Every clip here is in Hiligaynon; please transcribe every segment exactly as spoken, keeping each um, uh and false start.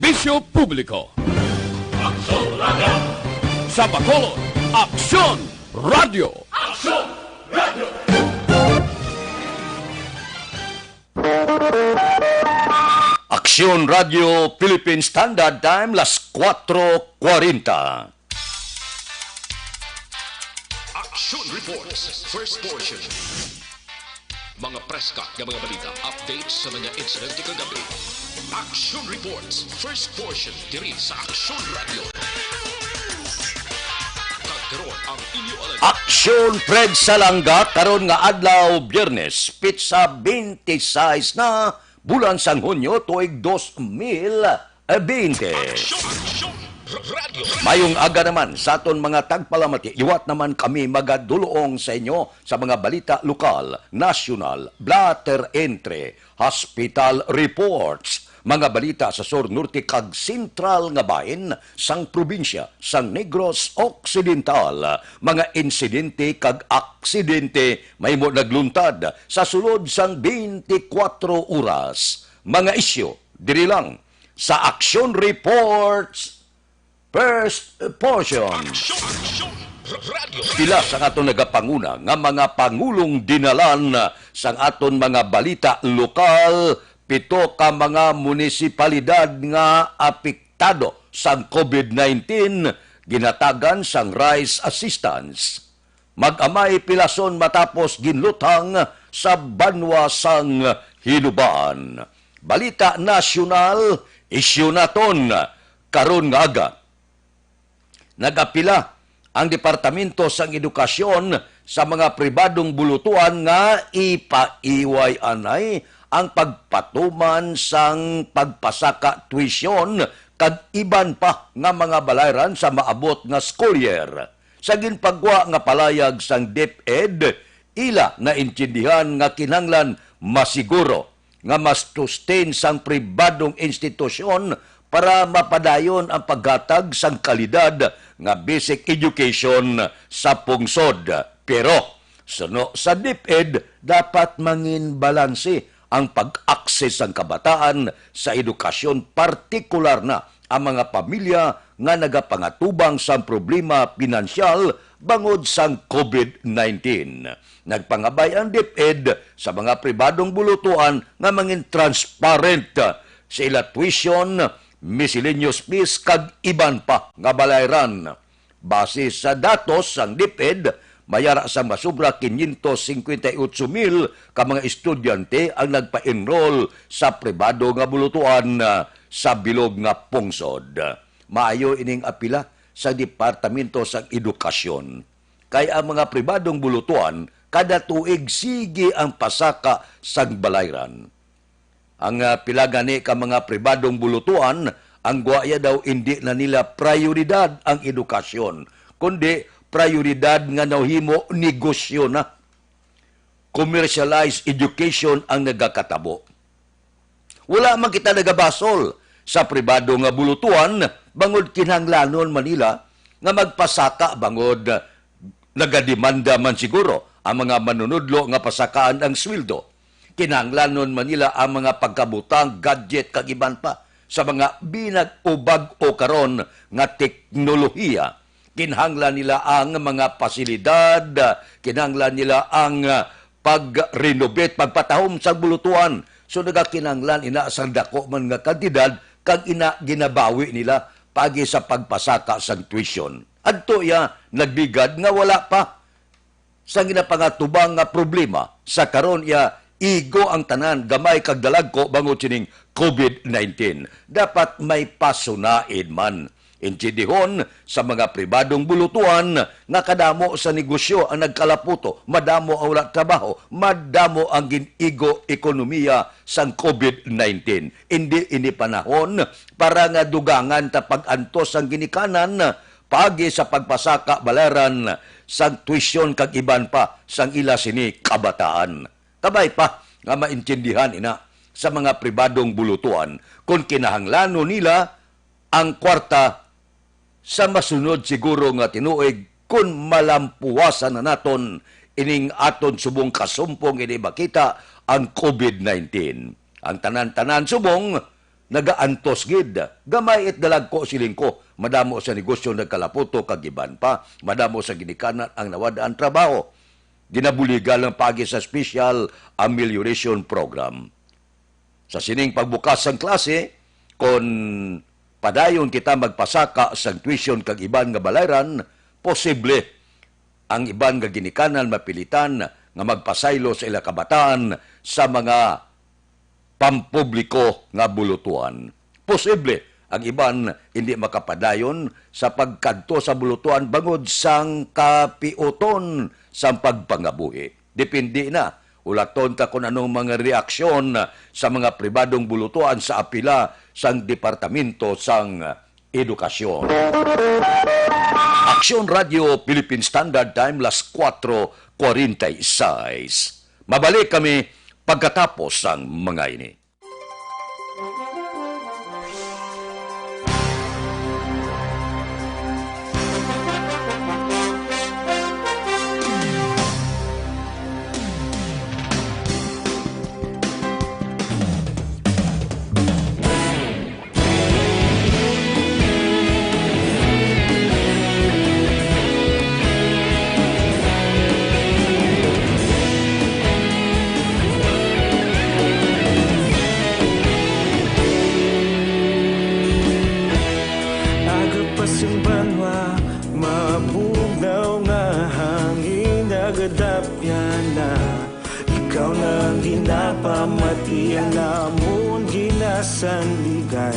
Serbisyo publiko. Aksyon Radio. Sa Bacolod, Aksyon Radio. Aksyon Radio. Aksyon Radio Philippine Standard Time, las kuwatro kwarenta. Action Reports, first portion. Mga preska nga mga balita, updates sa mga insidente kagabi. Action Reports, first portion, diri sa Action Radio. Kag karon ang inyo alagad. Action Fred Salanga, karon nga adlaw, Biyernes, petsa twenty-six na, bulan sang Hunyo, tuig dos mil bente. Action, Action Radio. Mayong aga naman sa aton mga tagpalamati. Liwat naman kami magaduloong sa inyo sa mga balita lokal, nasyonal, blotter entry, hospital reports, mga balita sa sur, norte kag sentral nga bahin sang probinsya sang Negros Occidental, mga insidente kag aksidente mahimo nagluntad sa sulod sang twenty-four oras, mga isyu diri lang sa Action Reports, first portion. Action, Action Radio. Pila sang aton nagapanguna nga mga pangulong dinalan sang aton mga balita lokal, pito ka mga munisipalidad nga apektado sang COVID nineteen ginatagan sang rice assistance. Mag-amay pilason matapos ginluthang sa banwa sang Hinubaan. Balita nasyonal, isyu naton karon nga aga. Nagapila ang Departamento sang Edukasyon sa mga pribadong bulutuan nga ipaiway anay ang pagpatuman sang pagpasaka tuition kag iban pa nga mga balayran sa maabot nga school year. Sa ginpagwa nga palayag sang DepEd, ila naintindihan nga kinahanglan masiguro nga mas sustain sang pribadong institusyon para mapadayon ang paghatag sang kalidad nga basic education sa pungsod. Pero, suno sa DepEd, dapat mangin balanse ang pag-akses sang kabataan sa edukasyon, partikular na ang mga pamilya nga nagapangatubang sang problema pinansyal bangod sang COVID nineteen. Nagpangabay ang DepEd sa mga pribadong bulutuan nga mangin transparent sa ila tuition, miscellaneous fees, kag iban pa nga balayran. Base sa datos sang DepEd, may ara sang masobra quinientos cincuenta y ocho mil ka mga estudyante ang nagpa-enroll sa pribado nga bulutuan, ah, sa bilog nga pungsod. Maayo ining apila sa Departamento sang Edukasyon, kay ang mga pribadong bulutuan kada tuig sige ang pasaka sang balayran. Ang, ah, pila gani ka mga pribadong bulutuan, ang gwaya daw indi na nila prioridad ang edukasyon, kundi prioridad nga nahimo negosyo na. Commercialized education ang nagakatabo. Wala man kita nagabasol sa pribado nga bulutuan, bangod kinahanglanon man nila nga magpasaka, bangod nagademanda man siguro ang mga manunudlo nga pasakaan ang sweldo. Kinahanglanon man nila ang mga pagkabutang, gadget, kag iban pa sa mga binag-o bag-o karon nga teknolohiya. Kinahanglan nila ang mga pasilidad, kinahanglan nila ang, ah, pag-renovate, pagpatahom sa bulutuan. So, nagakinahanglan ina sang dako man nga kantidad, kag ina ginabawi nila pagi sa pagpasaka sang tuition. Adto iya nagligad nga wala pa sang ginapangatubang nga problema. Sa karon iya, igo ang tanan, gamay kag dalagko, bangod sining COVID nineteen. Dapat may pasunaid man. Intindihon sa mga pribadong bulutuan nga kadamo sa negosyo ang nagkalaputo, madamo ang wala trabaho, madamo ang gin-igo ekonomiya sang COVID nineteen. Indi ini panahon para nga dugangan ta pag-antos sang ginikanan paagi sa pagpasaka balayran sang tuition kag iban pa sang ila sini kabataan. Kabay pa nga maintindihan ina sa mga pribadong bulutuan kon kinahanglanon nila ang kwarta sa masunod siguro nga tinuig kon malampuwasan na naton ining aton subong kasumpong, ini makita ang COVID nineteen. Ang tanan-tanan subong nagaantos gid. Gamay it dalagko, siling ko, madamo sa negosyo nagkalaputo kag iban pa, madamo sa ginikanan ang nawad-an trabaho. Ginabuligan lang paagi sa special amelioration program. Sa sining pagbukas sang klase, kon padayon kita magpasaka sang tuition kag iban nga balayran, posible ang iban nga ginikanan mapilitan nga magpasaylo sa ila kabataan sa mga pampubliko nga bulutuan. Posible ang iban hindi makapadayon sa pagkadto sa bulutuan bangod sang kapiuton sang pagpangabuhi. Depende na. Ulaton ta kon anong mga reaksyon sa mga pribadong bulutuan sa apila sang Departamento sang Edukasyon. Aksyon Radio Philippine Standard Time, las cuatro cuarenta y seis. Mabalik kami pagkatapos sang mga ini. Aga pa sing banwa, mabugnaw nga hangin, nagadapyan na. Ikaw na ang ginapamatian namon ginasandigan.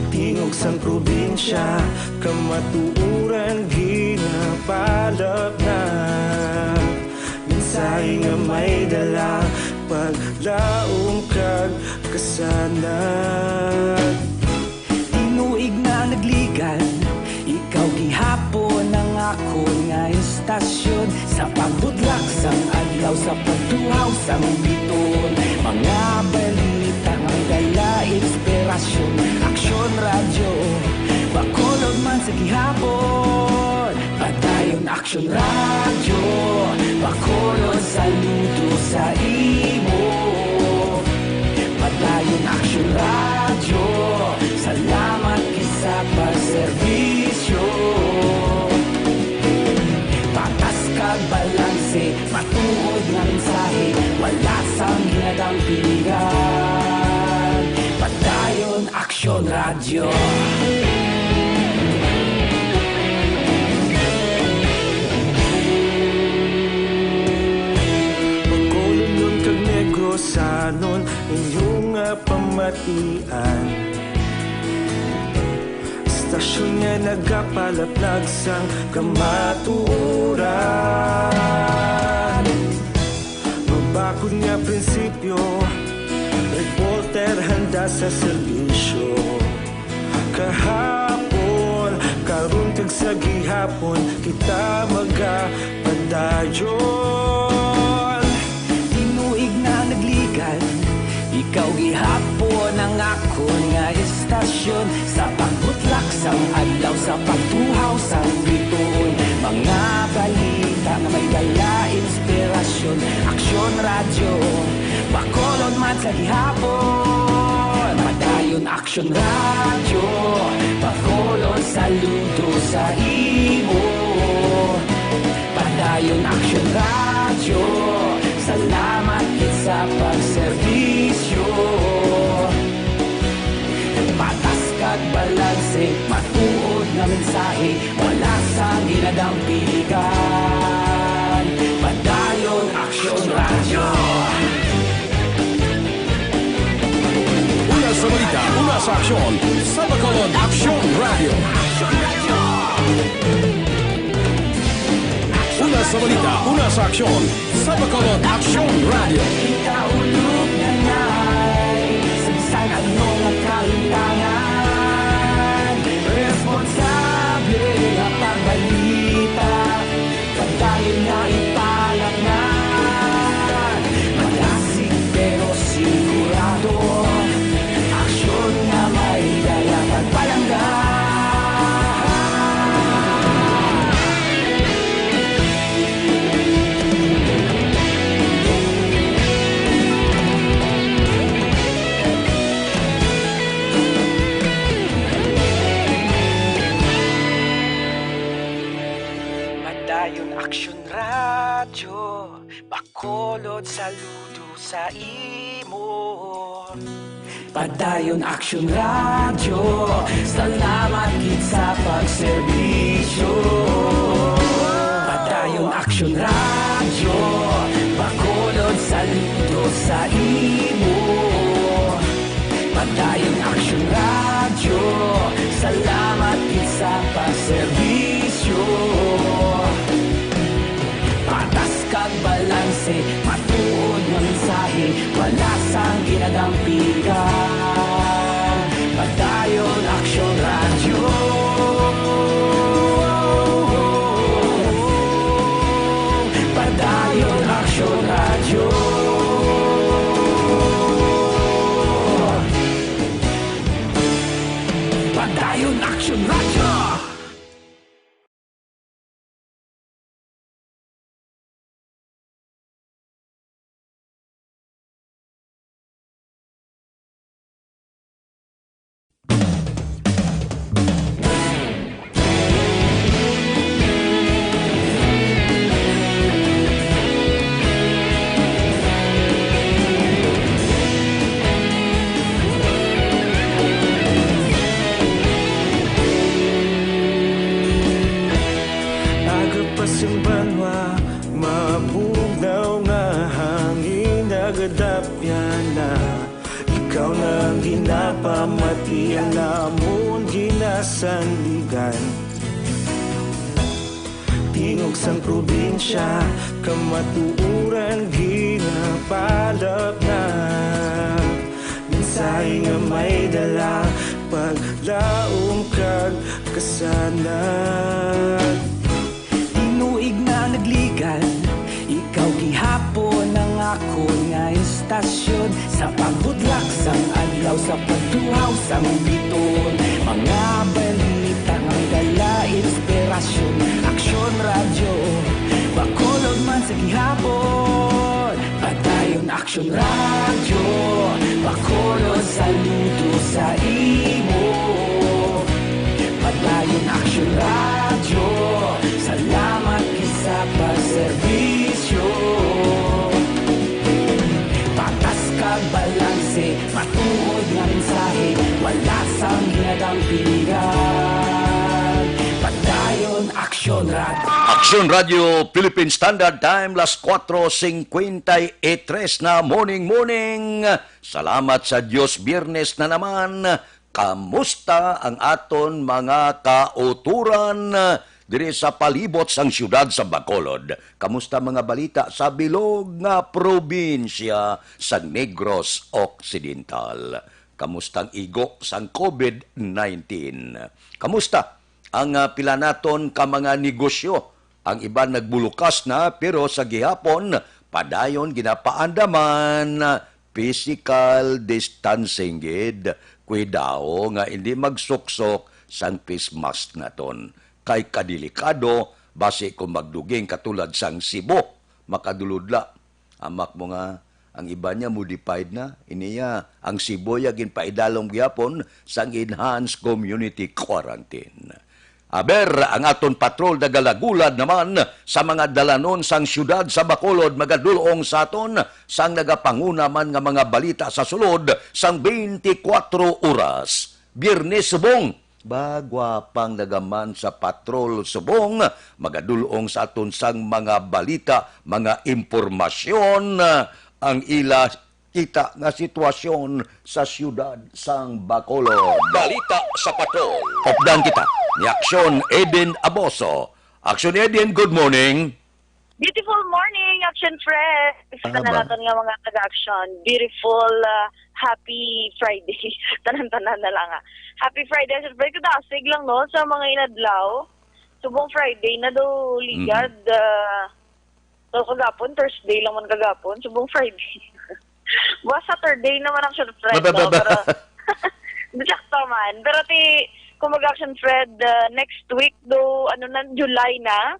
Tingog sang probinsya, kamatuoran ginapalapnag. Mensahe nga may dala, paglaom kag kasanag. Tinuig na nagligan, ikaw gihapon ang akon nga istasyon. Sa pagbutlak sang adlaw, sa pagtuhaw sang biton, mga balita nga may dala inspirasyon. Aksyon Radyo, Bacolod man sa gihapon. Padayon Aksyon Radyo, Bacolod, saludo sa imo. Padayon Aksyon Radyo, salamat gid sa pagserbisyo. Patas kag balanse, matuod nga mensahe, wala sang ginadampigan. Padayon Aksyon Radyo. Bacolodnon kag Negrosanon, inyo nga pamatian. Istasyon nga nagapalaplag sang kamatuoran. Mabakod nga prinsipyo, reporter handa sa serbisyo. Kahapon, karon, kag sa gihapon, kita magapadayon. Tinuig na nagligan, ikaw gihapon ang akon nga istasyon. Sa pagbutlak sang adlaw, sa pagtuhaw sang bituon, mga balita nga may dala inspirasyon. Aksyon Radyo, Bacolod man sa gihapon. Padayon Aksyon Radyo, Bacolod, saludo sa imo. Padayon Aksyon Radyo, salamat gid sa pagserbisyo. Patas kag balanse, matuod nga mensahe, wala sang ginadampigan. Padayon Aksyon Radyo. Una sa balita, una sa aksyon, sa Bacolod Aksyon Radyo. Una sa balita, una sa aksyon, sa Bacolod Aksyon Radyo. Ikaulo nga nay, sa bisan ano nga kalimtangan, responsable nga pagbalita, padayon nga ipalapngan. Madasig pero sigurado, aksyon nga may dala pagpalangga. Lord, saludo sa imo. Padayon Action Radio, salamat gid sa pagserbisyo. Padayon Action Radio, Bacolod, saludo sa imo. Padayon Action Radio, salamat gid sa pagserbisyo. Patas kag balanse, matuod nga mensahe, wala sang ginadampigan. Padayon Action Radio. Padayon Action Radio. Padayon Action Radio. Agapas ang banwa, mabugnaw nga hangin, nagadapyan na. Ikaw na ang ginapamati, ang amon ginasandigan. Tingog sang probinsya, kamatuoran ginapalapnag. Mensahe nga may dala, paglaom kag kasanag. Tinuig na nagligan, ikaw gihapon ang akon nga istasyon. Sa pagbudlak sang adlaw, sa pagtuhaw sang biton, mga balita nga may dala inspirasyon. Aksyon Radyo, Bacolod man sa gihapon. Padayon Aksyon Radyo, Bacolod, saludo sa imo. Padayon Aksyon Radyo, salamat gid sa pagserbisyo. Patas kag balanse, matuod nga mensahe, wala sang ginadampigan. Padayon Aksyon Radyo. Aksyon Radyo Philippine Standard Time, las cuatro cincuenta y tres na. Morning, morning. Salamat sa Dios, Biyernes na naman. Kamusta ang aton mga kautoran diri sa palibot sang siyudad sa Bacolod? Kamusta mga balita sa bilog nga probinsya sa Negros Occidental? Kamusta ang igo sang COVID nineteen? Kamusta ang, ah, pila naton ka mga negosyo? Ang iban nagbulukas na, pero sa gihapon, padayon ginapaandaman physical distancing gid. Kuidao nga hindi magsuksok sang face mask naton. Kay kadelikado, basi kung magduging katulad sang Cebu, makaduludla. Amak mo nga, ang iban niya modified na. Iniya, ang Cebu ya ginpaidalom gyapon sang enhanced community quarantine. Aber, ang aton patrol nagalagulad naman sa mga dalanon sang siyudad sa Bacolod, magadulong sa aton sang nagapanguna man nga mga balita sa sulod sang twenty-four oras. Biyernes subong, ba, gwapang nagaman sa patrol subong, magadulong sa aton sang mga balita, mga impormasyon, ang ila kita nga sitwasyon sa siyudad sang Bacolod. Balita sa Patrol. Updan kita ni Aksyon Eden Aboso. Aksyon Eden, good morning. Beautiful morning, Action Friends. Ano Tanan ba? Naton nga mga taga-action. Beautiful, ah, happy Friday. Tanan-tanan na lang, ah. Happy Friday, Action Friends. Kadasig lang, no, sa mga inadlaw. Subong Friday na daw, ligad, Mhm. Ah, so, kagapon, Thursday lang man kagapon. Subong Friday. Wa, Saturday naman ang Action Fred, Ba, ba, ba, no? Ba. Pero, sakto man. Pero ti, kung mag-Action Fred, uh, next week do, ano na, July na.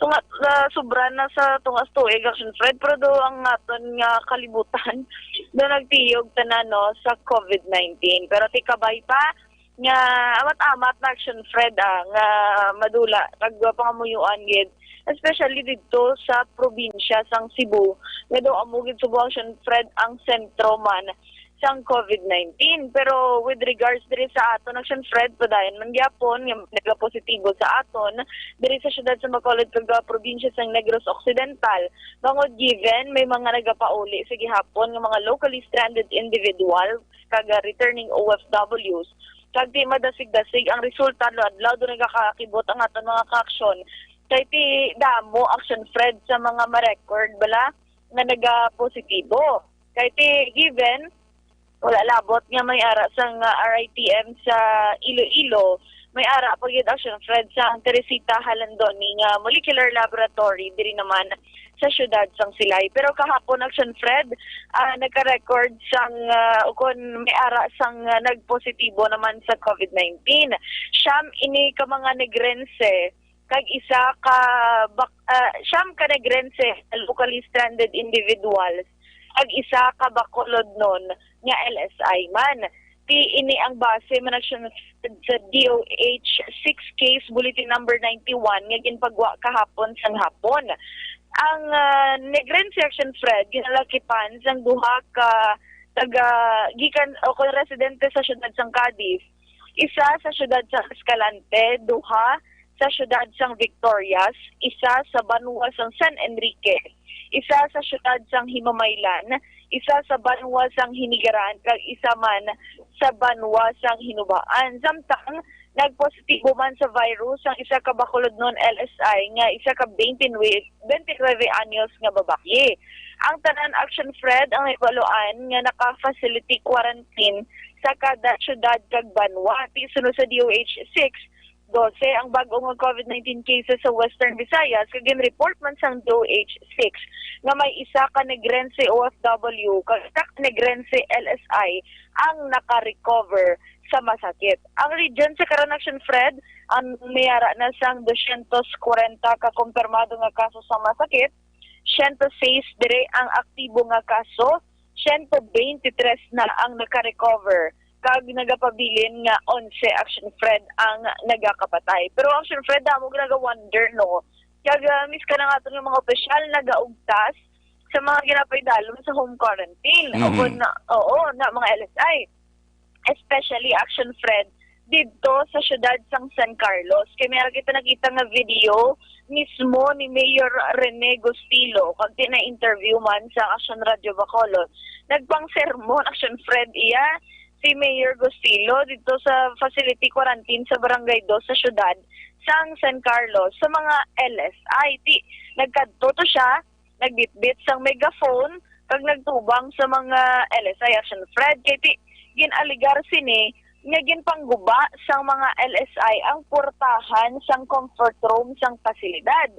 Tunga, uh, sobra na sa tungas tuig, Action Fred. Pero do, ang aton nga kalibutan, do nagtiyog tanan, no, sa COVID nineteen. Pero ti, kabay pa, nga amat-amat na, Action Fred, ah, nga madula kag pangamuyoan gid, especially didto sa probinsya sang Cebu, nga daw amo gid subong, Action Fred, ang sentro man sang COVID nineteen. Pero with regards diri sa aton, Action Fred, padayon man gyapon nga nagapositibo sa aton diri sa siyudad sa Bacolod kag, ah, probinsya sang Negros Occidental, bangod given may mga nagapauli sa gihapon nga mga locally stranded individuals kag, ah, returning O F Ws. Kag ti madasig-dasig ang resulta, adlaw-adlaw do nagakakibot ang aton mga kaaksyon. Kay ti damo, Action Fred, sa mga ma-record bala nga nagapositibo. Kay ti given, wala labot nga may ara sang, ah, R I T M sa Iloilo, may ara pa gid, Action Fred, sang Teresita Jalandoni nga molecular laboratory diri naman sa siyudad sang Silay. Pero kahapon, Action Fred, ah, nagka-record sang, ah, ukon may ara sang, ah, nagpositibo naman sa COVID nineteen. Siyam ini ka mga Negrense kag isa ka bak-, ah, siyam ka Negrense locally stranded individuals kag isa ka Bacolodnon nga L S I man. Ti ini ang base man, Action Fred, sa D O H six case bulletin number ninety-one nga ginpagwa kahapon sang hapon. Ang, ah, Negrense, Action Fred, ginalakipan sang duha ka taga, gikan o kon residente sa siyudad sang Cadiz, isa sa siyudad sang Escalante, duha sa siyudad sang Victorias, isa sa banwa sang San Enrique, isa sa siyudad sang Himamaylan, isa sa banwa sang Hinigaran, kag isa man sa banwa sang Hinubaan. Samtang nagpositibo man sa virus ang isa ka Bacolodnon L S I nga isa ka twenty-nine, twenty-nine anyos nga babayi. Ang tanan, Action Fred, ang nahibaluan nga naka-facility quarantine sa kada siyudad kag banwa. Ti sunod sa D O H six, dose ang bag-o nga COVID nineteen cases sa Western Visayas, kag gin-report man sang D O H six nga may isa ka Negrense O F W kag isa ka Negrense L S I ang naka-recover sa masakit. Ang region sa karon, Action Fred, ang may ara na sang dosyentos kwarenta ka kumpirmado nga kaso sa masakit, siyento sais diri ang aktibo nga kaso, siyento beintitres na ang naka-recover, kag nagapabilin nga onse, Action Fred, ang nagakapatay. Pero, Action Fred, damo gid naga-wonder, no? Kag, ah, miski na nga aton nga mga opisyal nagaugtas sa mga ginapaidalom sa home quarantine. O Mhm. Kon, oo, na mga L S I. Especially, Action Fred, didto sa siyudad sang San Carlos. Kay may ara kita nakita nga video mismo ni Mayor Rene Gustilo, kag ti na-interview man sa Action Radio Bacolod. Nagpang-sermon, Action Fred, iya si Mayor Gustilo didto sa facility quarantine sa Barangay Dos sa siyudad sang San Carlos sa mga L S I. Ti, nagkadto to siya, nagbitbit sang megaphone, kag nagtubang sa mga L S I, Action Fred, kay ti, gin-alegar sini nga ginpangguba sang mga L S I ang portahan sang comfort room sang pasilidad.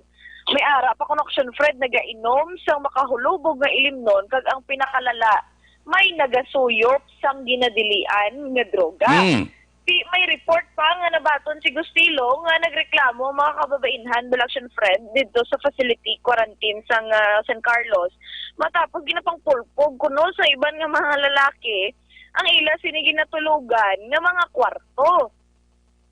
May ara pa kon, Action Fred, nagainom sang makahulubog nga ilimnon, kag ang pinakalala, may nagasuyop sang ginadilian nga droga. Mm. Ti, may report pa nga nabaton si Gustilo nga nagreklamo ang mga kababainhan, bala, Action Fred, didto sa facility quarantine sang, ah, San Carlos, matapos ginapangpulpog kuno sa iban nga mga lalaki ang ila sini ginatulogan nga mga kwarto.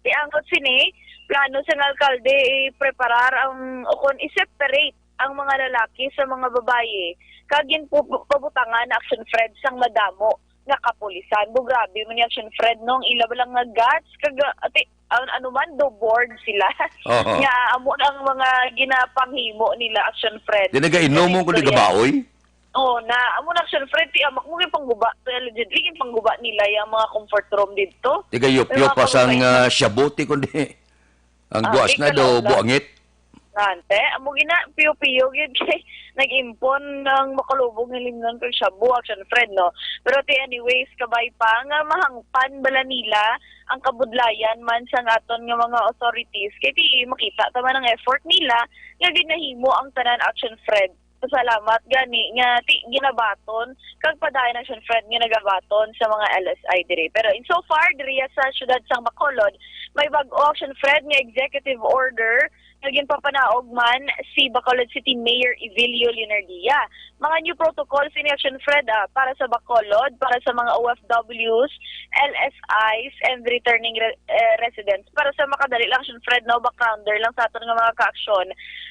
Ti, angkon sini, plano sang alkalde i-preparar ang, o kon i-separate ang mga lalaki sa mga babayi, kag ginpu-, pabutangan na, Action Fred, sang madamo nga kapulisan. Bu, grabe man ni, Action Fred, no? Ang ila bala nga guts, kag, ah, ti, an-, ano man, do bored sila. Oo. Nga amo na ang mga ginapanghimo nila, Action Fred. Di nagainom mo kung di istorya. Gabaoy? Oo, na, amo na, Action Fred, ti, amak mo, ginpangguba, allegedly, ginpangguba nila yung mga comfort room didto. May mga pa sang, kababayan, ah, shabu, ti, kundi ang, ah, buwas na do, buangit. Nante, amo gina, piyo-piyo gid kay nag-impon ng makalubog nga limnon kag shabu, Action Fred, no? Pero ti, anyways, kabay pa nga mahangpan bala nila ang kabudlayan man sang aton nga mga authorities. Kay ti, makita ta man ang effort nila nga ginahimo ang tanan, Action Fred. Salamat gani nga ti, ginabaton kag padayon, Action Fred, nga nagabaton sa mga L S I diri. Pero in so far, diriya sa siyudad sang Bacolod, May bag-o, Action Fred, nga executive order nga ginpapanaog man si Bacolod City Mayor Evilio Leonardia. Mga new protocols ini, Action Fred, ah, para sa Bacolod, para sa mga O F Ws, L S Is, and returning re- eh, residents. Para sa makadali lang, Action Fred, no, backgrounder lang sa aton nga mga kaaksyon.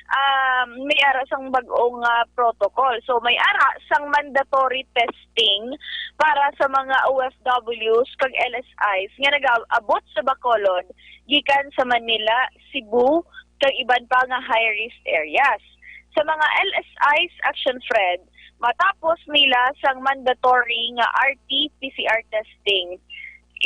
Um, may ara sang bag-ong ah, protocol. So, may ara sang mandatory testing para sa mga O F Ws kag L S Is nga nag-aabot sa Bacolod gikan sa Manila, Cebu, kag iban pa nga high-risk areas. Sa mga L S Is, Action Fred, matapos nila sang mandatory nga R T P C R testing,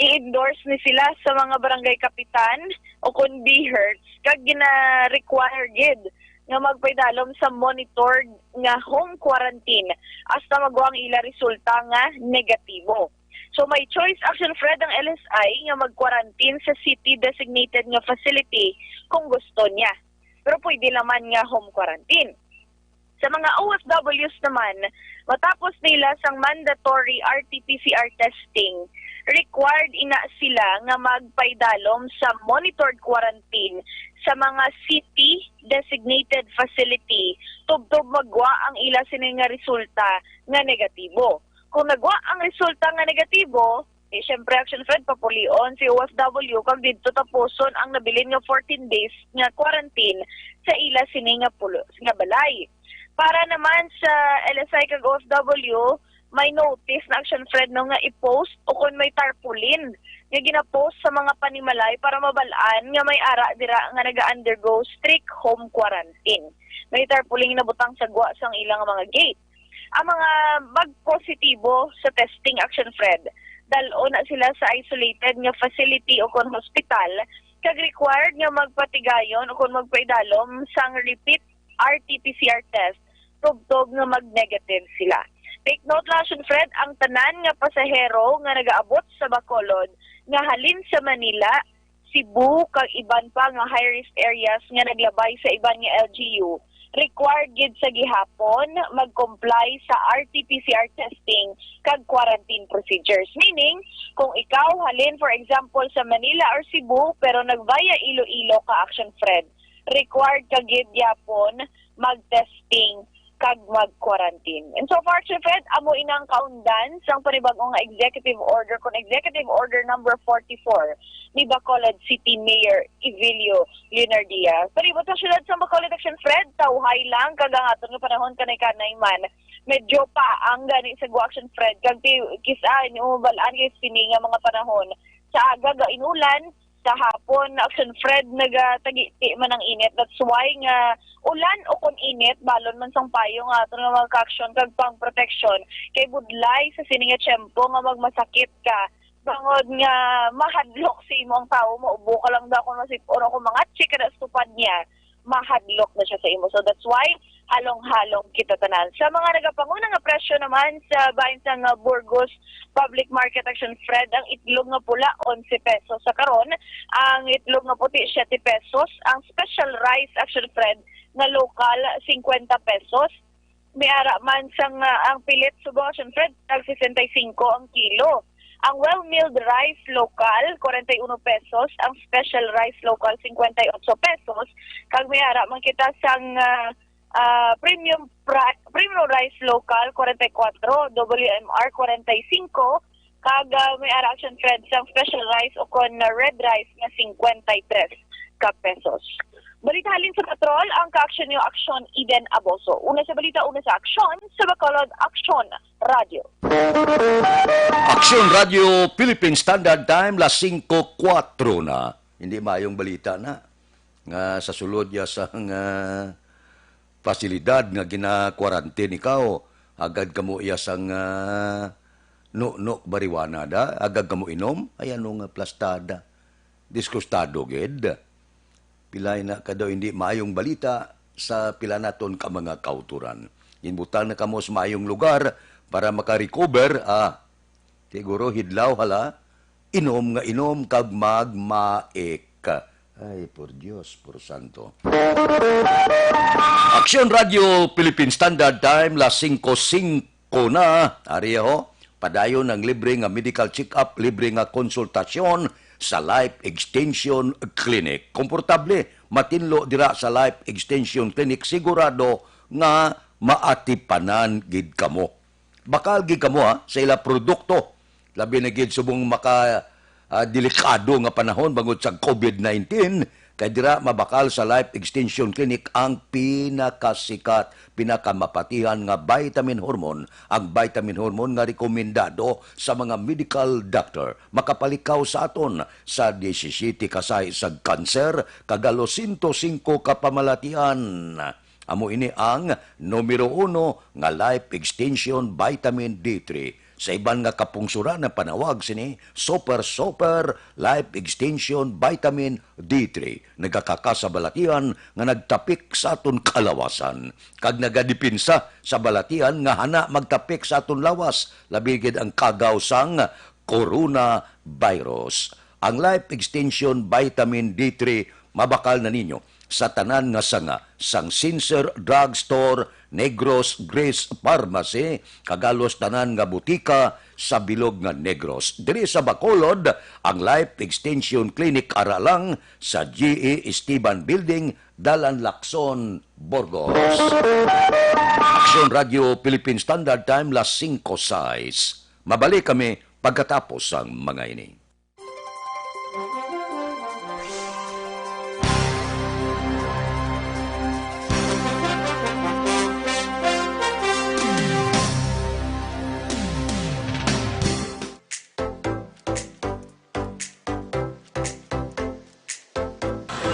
i-endorse ni sila sa mga barangay kapitan o kon BHERTs, kag gina-require gid nga magpaidalom sa monitored nga home quarantine hasta magwa ang ila resulta nga negatibo. So, may choice, Action Fred, ang L S I nga mag-quarantine sa city designated nga facility kung gusto niya. Pero pwede naman nga home quarantine. Sa mga O F Ws naman, matapos nila sang mandatory R T P C R testing, required ina sila nga magpaidalom sa monitored quarantine sa mga city designated facility tubtob magwa ang ila sini nga resulta nga negatibo. Kung nagwa ang resulta nga negatibo, eh, syempre, Action Fred, papulion si O F W kag didto tapuson ang nabilin nga fourteen days nga quarantine sa ila sini nga pulo, nga balay. Para naman sa L S I kag O F W, may notice na, Action Fred, no, nga i-post o kon may tarpaulin nga gina-post sa mga panimalay para mabal-an nga may ara dira nga naga-undergo strict home quarantine. May tarpaulin nga nabutang sa gwa sang ilang mga gate. Ang mga magpositibo sa testing, Action Fred, dal-on na sila sa isolated nga facility o kon hospital, kag required nga magpatigayon o kon magpaidalom sang repeat R T P C R test tubtob nga mag-negative sila. Take note lang, Action Fred, ang tanan nga pasahero nga nagaabot sa Bacolod nga halin sa Manila, Cebu, kag iban pa nga high-risk areas nga naglabay sa iban nga L G U, required gid sa gihapon mag-comply sa R T P C R testing kag quarantine procedures. Meaning, kung ikaw halin, for example, sa Manila or Cebu, pero nag-via Iloilo ka, Action Fred, required ka gid gyapon mag-testing kag mag-quarantine. And so far, Action Fred, amo inang kaundan sang panibag-o nga executive order, kon executive order number forty-four ni Bacolod City Mayor Evilio Leonardia. Palibot sa siyudad sa Bacolod, Action Fred, tawhay lang kag ang aton nga panahon kanay-kanay man medyo paang gani sa gwa, Action Fred, kag ti- kis-a inyo mabalaan kay sini nga mga panahon sa aga ga inulan, sa hapon, Action Fred, nagatagiti man ang init. That's why nga ulan o kon init, balon man sang payo nga aton nga mga kaaksyon kag pang proteksyon kay budlay sa sini nga tiyempo nga magmasakit ka. Bangod nga mahadlok sa imo ang tawo, maubo ka lang daw kung masip-on o kung mangatsi ka na sa tupad niya, mahadlok na siya sa imo. So that's why halong-halong kita tanan. Sa mga nagapanguna nga presyo naman sa bahin sang Burgos Public Market, Action Fred, ang itlog nga pula, onse pesos sa karon. Ang itlog nga puti, siyete pesos. Ang special rice, Action Fred, nga lokal, singkwenta pesos. May ara man sang, ah, ang pilit subong, Action Fred, tag sesenta y cinco ang kilo. Ang well-milled rice lokal, kwarenta y uno pesos. Ang special rice lokal, cincuenta y ocho pesos. Kag may ara man kita sang, ah, ah, premium pri- premium rice lokal, kwarenta y kuwatro, W M R, kwarenta y singko, kag, ah, may ara, Action Fred, sang special rice o kon, ah, red rice nga singkwenta y tres ka pesos. Balita halin sa Patrol, ang kaaksyon niyo, Aksyon Eden Aboso. Una sa balita, una sa aksyon, sa Bacolod Aksyon Radio. Aksyon Radio Philippine Standard Time, las singko kuwatro na. Hindi mayong balita na nga sa sulod ya sa nga pasilidad nga gina-quarantine ikaw, agad kamo iya sang, ah, nuknok bariwana da, agad kamo inom, ay ano nga plastada. Diskustado gid. Pilay na ka daw hindi maayong balita sa pila naton ka mga kauturan. Inbutang na kamo sa maayong lugar para makarecover, ah, siguro hidlaw hala, inom nga inom kag magmaik. Ay, por Dios, por santo. Aksyon Radio Philippine Standard Time, las singko singko na. Ari ho, Padayon ang libre nga medical check-up, libre nga konsultasyon sa Life Extension Clinic. Komportable matinlo dira sa Life Extension Clinic, sigurado nga maatipanan gid kamo. Bakal gid kamo, ha, sa ila produkto. Labi na gid subong maka, ah, delikado nga panahon bangod sa covid nineteen, kay dira mabakal sa Life Extension Clinic ang pinakasikat, pinakamapatihan nga vitamin hormone, ang vitamin hormone nga rekomendado sa mga medical doctor. Makapalit ka sa aton sa diyesisiyete ka sahi sa kanser, kag halos sento singko ka pamalatian. Amo ini ang numero uno nga Life Extension Vitamin D three. Sa iban nga kapungsuran, ang panawag sini Super Super Life Extension Vitamin D three. Nagakaka sa balatian nga nagtapik sa aton kalawasan, kag nagadepensa sa balatian nga hana magtapik sa aton lawas, labi gid ang kagaw sang coronavirus. Ang Life Extension Vitamin D three mabakal na ninyo sa tanan nga sanga sang Sincere Drug Store, Negros Grace Pharmacy, kag halos tanan nga butika sa bilog nga Negros. Diri sa Bacolod, ang Life Extension Clinic ara lang sa G E Esteban Building, Dalan Lacson, Burgos. Aksyon Radio Philippine Standard Time, las singko sais. Mabalik kami pagkatapos sang mga ini.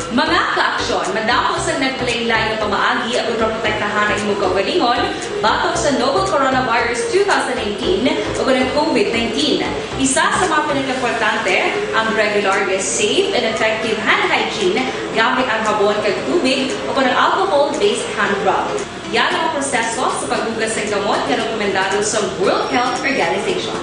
Mga kaaksyon, madamo sang naglain-lain nga pamaagi aron maprotektahan ang imo kaugalingon batok sa novel coronavirus two thousand nineteen ug ang covid nineteen. Isa sa mga pinakaimportante, ang regular nga safe and effective hand hygiene gamit ang habon kag tubig o kon ang alcohol-based hand rub. Yan ang proseso sa paghugas sang kamot nga rekomendado sa World Health Organization.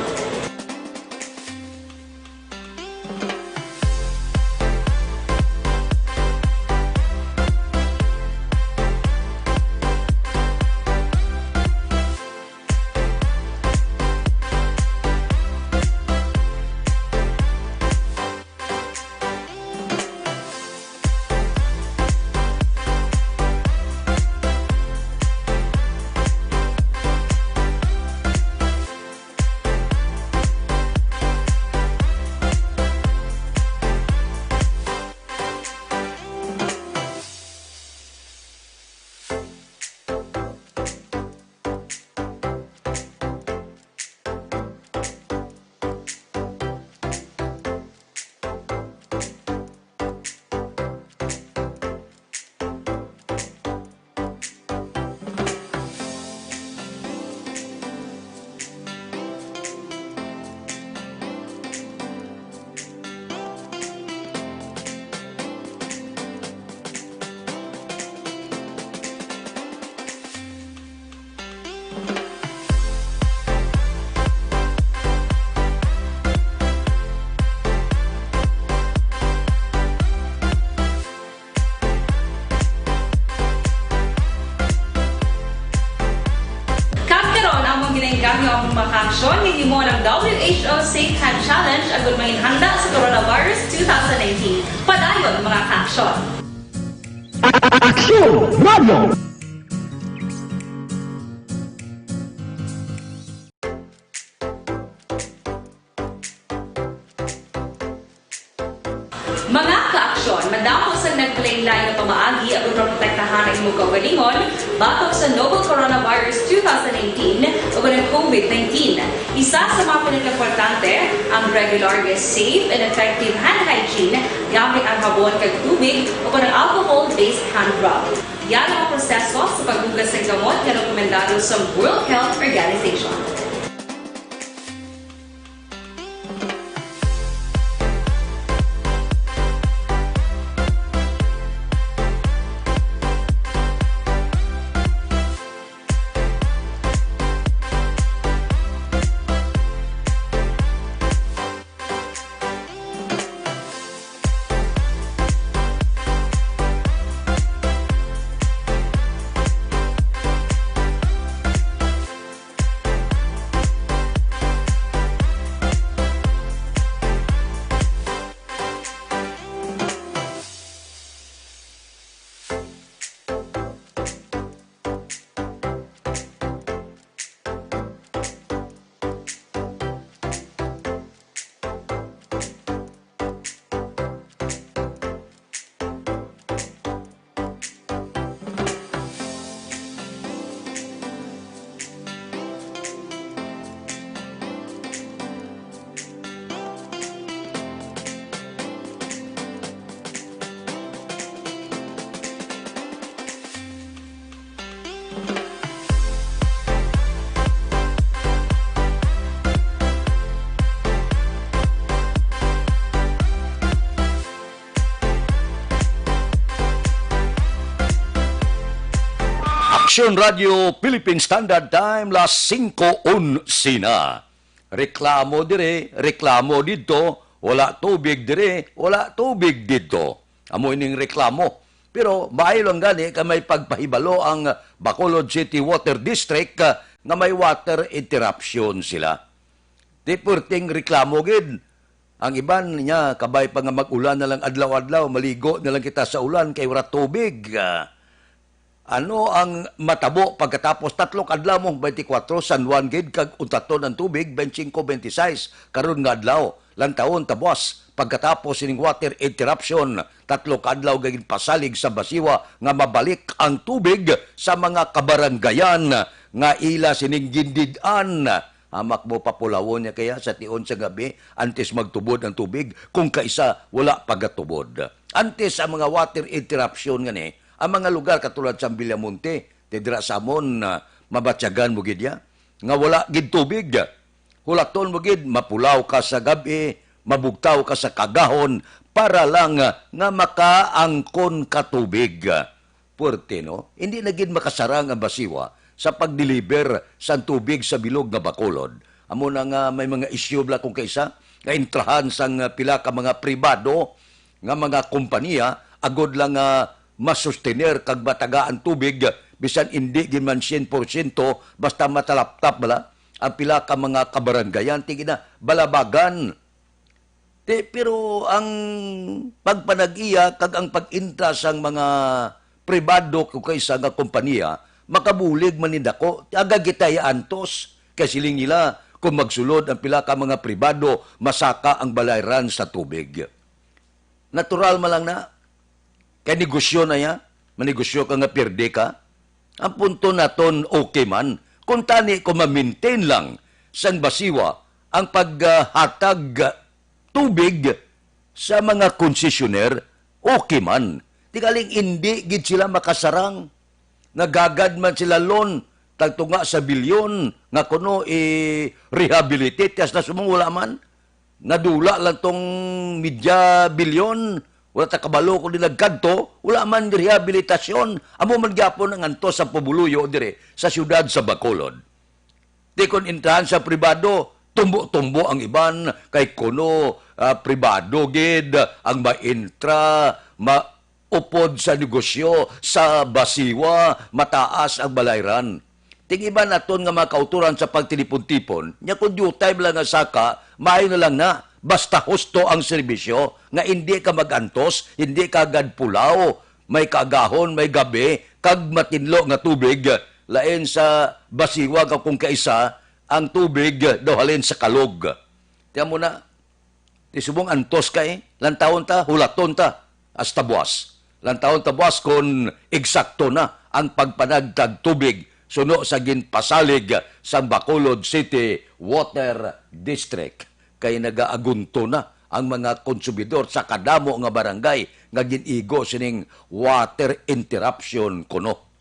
Kag karon, amon ginainggangyo ang mga kaaksyon nga gihimo ng W H O Safe Hand Challenge agud manginhanda sa coronavirus two thousand nineteen. Padayon, mga kaaksyon. Aksyon Radio! Mga kaaksyon, madamo sang naglain-lain nga pamaagi aron maprotektahan ang imo kaugalingon batok sa novel coronavirus two thousand nineteen o kon ang covid nineteen. Isa sa mga pinakaimportante, ang regular nga safe and effective hand hygiene gamit ang habon kag tubig o kon ang alcohol-based hand rub. Yan ang proseso sa paghugas sang kamot nga rekomendado sa World Health Organization. Aksyon Radio Philippine Standard Time, las singko onse na. Reklamo dire, reklamo didto, wala tubig dire, wala tubig didto. Amo ining reklamo. Pero maayo lang gani kay may pagpahibalo ang Bacolod City Water District, ah, nga may water interruption sila. Di perting reklamo gid. Ang iban niya, kabay pa nga mag-ulan na lang adlaw-adlaw, maligo na lang kita sa ulan kay wala tubig. Ah, ano ang matabo pagkatapos tatlo ka adlaw mo, twenty-four, San Juan gid kag untaton ang tubig, twenty-five, twenty-six, karon nga adlaw, lantawon ta buas, pagkatapos sining water interruption, tatlo ka adlaw gid pasalig sa Basiwa nga mabalik ang tubig sa mga kabarangayan nga ila sining gindid-an. Hamak mo papulawon niya kaya sa tion sa gabi antes magtubod ang tubig, kung kaisa wala pagatubod. Antes ang mga water interruption nga ni, ang mga lugar katulad sa Villamonte, ti dira sa amon, ah, mabatyagan mo gid ya, nga wala gid tubig. Hulaton mo gid, mapulaw ka sa gabi, mabugtaw ka sa kagahon para lang, ah, nga makaangkon ka tubig. Puwerte, no? Hindi na gid makasarang ang Basiwa sa pag-deliver sang tubig sa bilog nga Bacolod. Amo na nga may mga isyu bala kung kaisa nga intrahan sang pila ka mga pribado nga mga kompanya agod lang nga masustener kag matagaan tubig, bisan indi gid man syen porsyento, basta matalaptap bala ang pila ka mga kabarangayan, ti ginabalabagan. Ti, pero ang pagpanag-iya kag ang pag-intra sang mga pribado kung kaisa nga kompanya, makabulig man ni dako. Aga kita antos, kay siling nila, kung magsulod ang pila ka mga pribado, masaka ang balayran sa tubig. Natural man lang na. Kay negosyo na ya, manegosyo ka nga pierde ka. Ang punto naton, okay man. Kung tani, kung ma-maintain lang sang Basiwa ang paghatag tubig sa mga konsesyoner, okay man. Tingaling indi gid sila makasarang. Nagagad man sila loan, tagtunga sa bilyon, nga kuno i-rehabilitate, hasta subong wala man. Nadula lang tong media bilyon, wala ta kabalo kung di nagkadto, wala man rehabilitasyon. Amo man gyapon ang antos sa pabuluyo dire sa siyudad sa Bacolod. Di kon intrahan sa pribado, tumbo-tumbo ang iban, kay kuno, ah, pribado gid ang maintra, ma-, upod sa negosyo sa Basiwa, mataas ang balayran. Ting iban naton nga mga kautoran sa pagtilipon-tipon, nya kon diutay bala nga saka, maayo na lang na, basta husto ang serbisyo, nga indi ka mag-antos, indi ka agad pulaw, may kaagahon, may gabi, kag matinlo nga tubig, lain sa Basiwa nga kung kaisa, ang tubig daw halin sa Kalog. Tiyan mo na, ti subong antos kay, lantawon ta, hulaton ta, hasta buas. Lantawon ta buas kon eksakto na ang pagpanagtag tubig suno sa ginpasalig sang Bacolod City Water District. Kay nagaagunto na ang mga konsumidor sa kadamo nga barangay nga gin-igo sining water interruption kuno.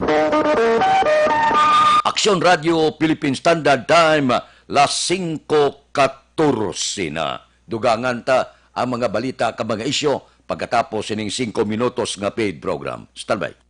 Aksyon Radio Philippine Standard Time, las singko katorse na. Dugangan ta ang mga balita kag mga isyu pagkatapos sining singko minutos nga paid program. Standby.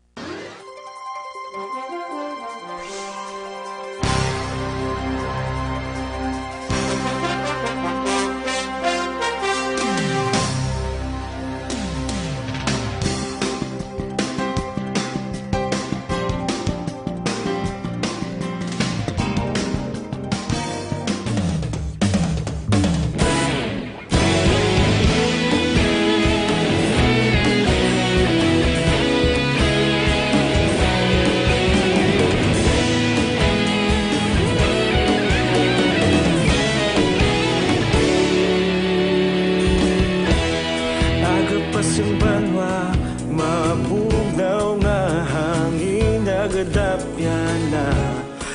Aga pa sing banwa, mabugnaw nga hangin nagadapyan na.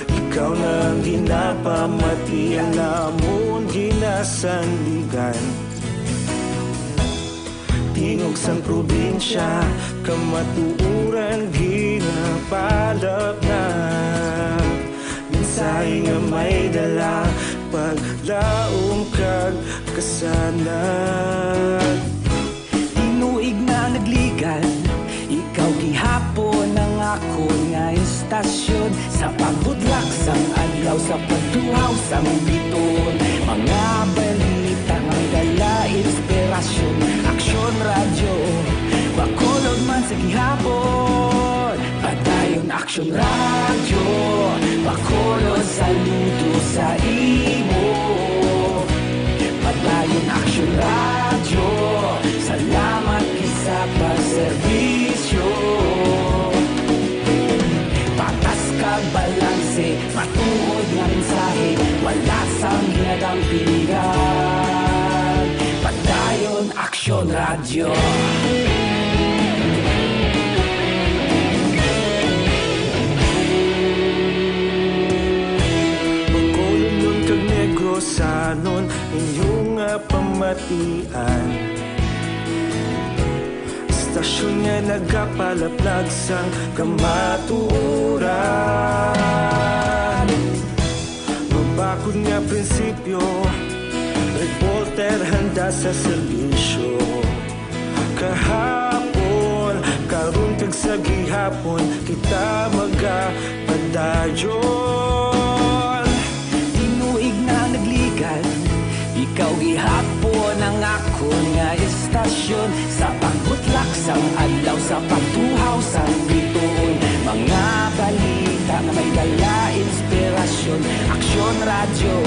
Ikaw na ang ginapamati, ang amon ginasandigan. Tingog sang probinsya, kamatuoran ginapalapnag. Mensahe nga may dala, paglaom kag kasanag. Tinuig na nagligad, ikaw gihapon ang akon nga istasyon. Haw sa Mubiton, mga balita nga may dala inspirasyon. Aksyon Radyo, Bacolod man sa gihapon. Padayon Aksyon Radyo, Bacolod saludo sa imo. Padayon Aksyon Radyo, salamat gid sa pagserbisyo. Patas kag balanse, matuod nga mensahe, wala sang ginadampigan. Padayon Aksyon Radyo. Bacolodnon kag Negrosanon, inyo nga pamatian. Istasyon nga nagapalaplag sang kamatuoran. Mabakod nga prinsipyo, reporter handa sa serbisyo. Kahapon, karon kag sa gihapon, kita magapadayon. Tinuig na nagligad, ikaw gihapon ang akon nga istasyon. Sa pagbutlak sang adlaw, sa pagtuhaw sang bituon, mga balita nga may dala inspirasyon. Aksyon Radyo,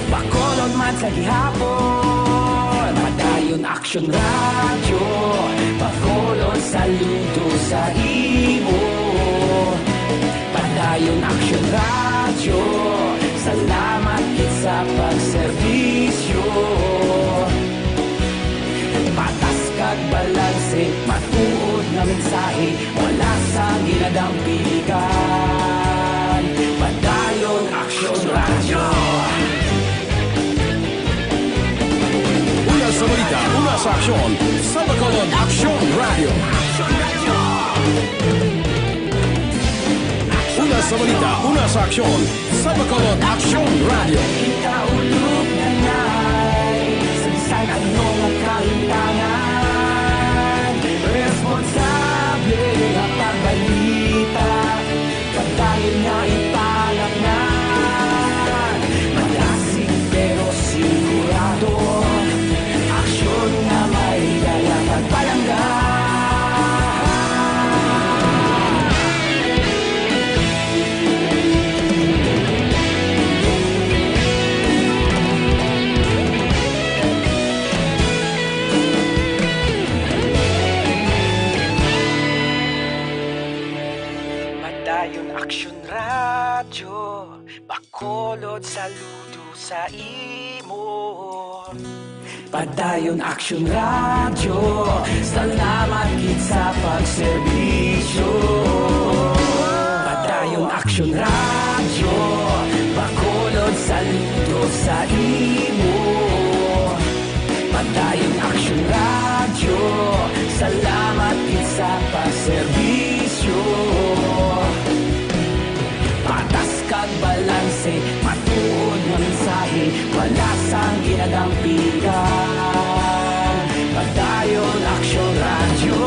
Bacolod man sa gihapon. Padayon Aksyon Radyo, Bacolod saludo sa imo. Padayon Aksyon Radyo, salamat gid sa pagserbisyo. Patas kag balanse, matuod nga mensahe, wala sang ginadampigan. Padayon Aksyon Radyo. Una sa balita, una sa aksyon, sa Bacolod Aksyon Radyo. Una sa balita, una sa aksyon, sa Bacolod Aksyon Radyo. Kita ulog na nai, sa bisan ano nga kahintangan, responsable nga pagbalita. Padayon nga ipangatngan, malasig pero sigurado. Aksyon nga may dala pagpalangga. Padayon Aksyon Radyo, Bacolod saludo sa imo. Padayon Aksyon Radyo, salamat gid sa pagserbisyo. Padayon Aksyon Radyo, Bacolod saludo sa imo. Padayon Aksyon Radyo, salamat gid sa pagserbisyo. Patas kag balanse, matuod nga mensahe, wala sang ginadampigan. Padayon Aksyon Radyo.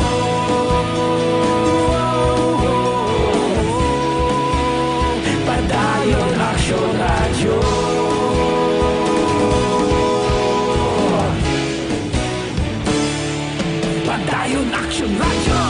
Padayon Aksyon Radyo. Padayon Aksyon Radyo.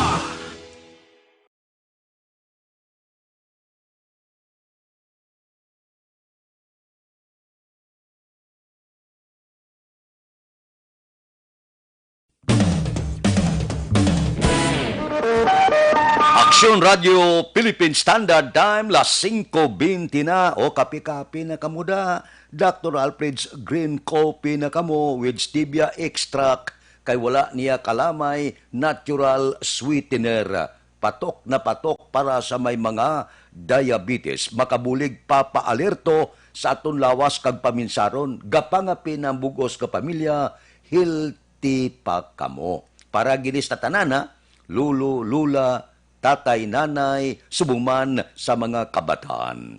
Aksyon Radyo Philippine Standard Time, las singko bente na. O, kape-kape na kamo da. Doctor Alfred's Green Coffee na kamo with stevia extract, kay wala niya kalamay, natural sweetener. Patok na patok para sa may mga diabetes. Makabulig papaalerto sa aton lawas kag paminsaron. Gapangape na ang bug-os nga pamilya, healthy pa kamo. Para gid sa tanan, ha? Lolo, lola, tatay, nanay, subong man sa mga kabataan.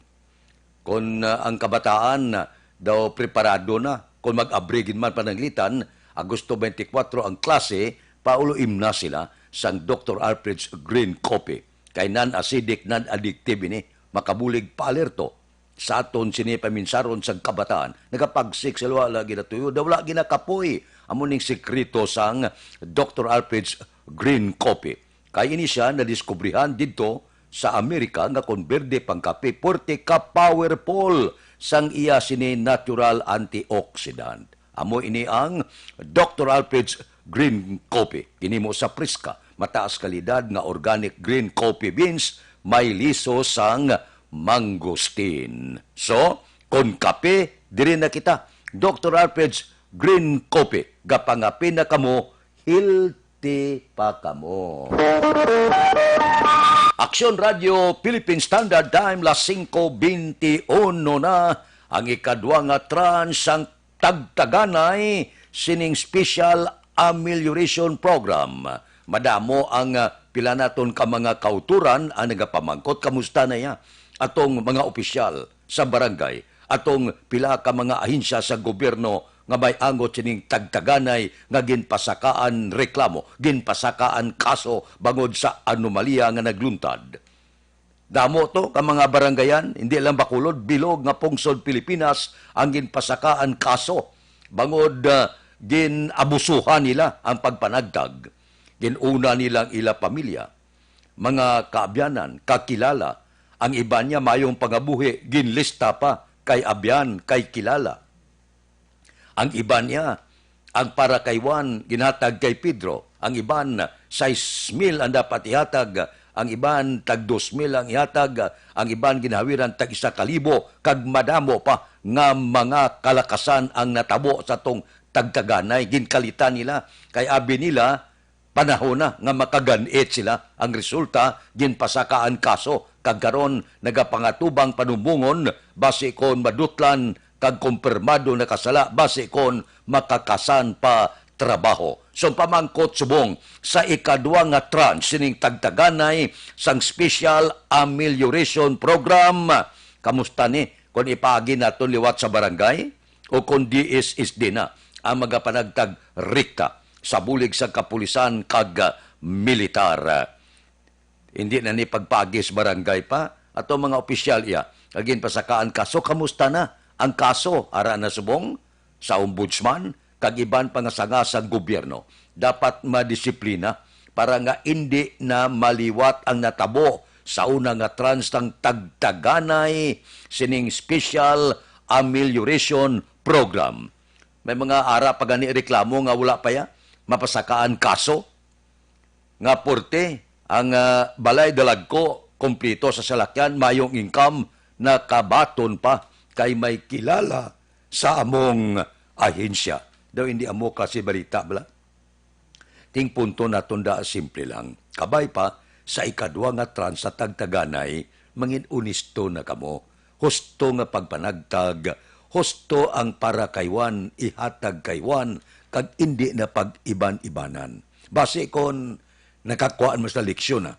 Kon, ah, ang kabataan, ah, daw preparado na, kon mag-abri gid man pananglitan, Agosto twenty-four ang klase, paulo-im na sila sang Doctor Alfred's Green Coffee. Kay non-acidic, non-addictive ini, makabulig paalerto. sa aton sini paminsaron sang kabataan, nagapagsik sa wala ginatuyo, daw wala ginakapoy. Amo ning sekreto sang Doctor Alfred's Green Coffee. Kay ini siya nadiskubrihan didto sa Amerika nga kon berde pang kape, puwerte ka powerful sang iya sini natural antioxidant. Amo ini ang Doctor Alfred's Green Coffee. Ginhimo sa priska, mataas kalidad nga organic green coffee beans, may liso sang mangosteen. So, kon kape, diri na kita. Doctor Alfred's Green Coffee. Gapangape na kamo, healthy pa kamo. Aksyon Radio Philippine Standard Time, las singko beinti uno na, ang ikadwa nga trans sang tagtaganay sining special amelioration program. Madamo ang, ah, pila naton ka mga kauturan ang nagapamangkot, kamusta na ya? Atong mga opisyal sa barangay, atong pila ka mga ahensya sa gobyerno nga may angot sining tagtaganay nga ginpasakaan reklamo, ginpasakaan kaso bangod sa anomalya nga nagluntad. Damo to ka mga barangayan, hindi lang Bacolod, bilog nga pungsod Pilipinas ang ginpasakaan kaso bangod, ah, gin-abusuhan nila ang pagpanagtag. Ginuna nila ang ila pamilya, mga kaabyanan, kakilala. Ang iban niya mayong pangabuhi, ginlista pa kay abyan, kay kilala. Ang iban niya, ang para kay Juan, ginhatag kay Pedro. Ang iban, sais mil ang dapat ihatag. Ang iban, tag dos mil ang ihatag. Ang iban, ginhawiran tag isa ka libo. Kag madamo pa nga mga kalakasan ang natabo sa tong tagtaganay. Ginkalitan nila. Kay abi nila, panahon na nga makagan-it sila. Ang resulta, ginpasakaan kaso, kag karon nagapangatubang panumbongon basi kon madutlan kag kumpirmado nakasala, basi kon makakasan pa trabaho. So, pamangkot subong sa ikadwa nga tranche sining tagtaganay sang Special Amelioration Program. Kamusta ni kon ipaagi naton liwat sa barangay o kon D S S D na ang magapanagtag rekta sa bulig sa kapulisan kag militar? Hindi na ni pagpaagi sa barangay pa ato mga opisyal iya, kag ginpasakaan kaso. Kamusta na ang kaso ara na subong sa ombudsman kag iban pa nga sanga sa gobyerno? Dapat madisiplina para nga indi na maliwat ang natabo sa una nga tranche sang tagtaganay sining Special Amelioration Program. May mga ara pa gani reklamo nga wala pa ya mapasakaan kaso, nga porte ang, ah, balay dalagko, kompleto sa salakyan, mayong income, nakabaton pa kay may kilala sa among ahensya. Daw hindi amo kasi balita, bala? Ting punto naton da simple lang. Kabay pa, sa ikadwa nga tranche sa tagtaganay, mangin onesto na kamo. Husto nga pagpanagtag, husto ang para kay Juan, ihatag kay Juan, kag indi na pag-iban-ibanan. Basi kon nakakuha mo sa leksyon, ah,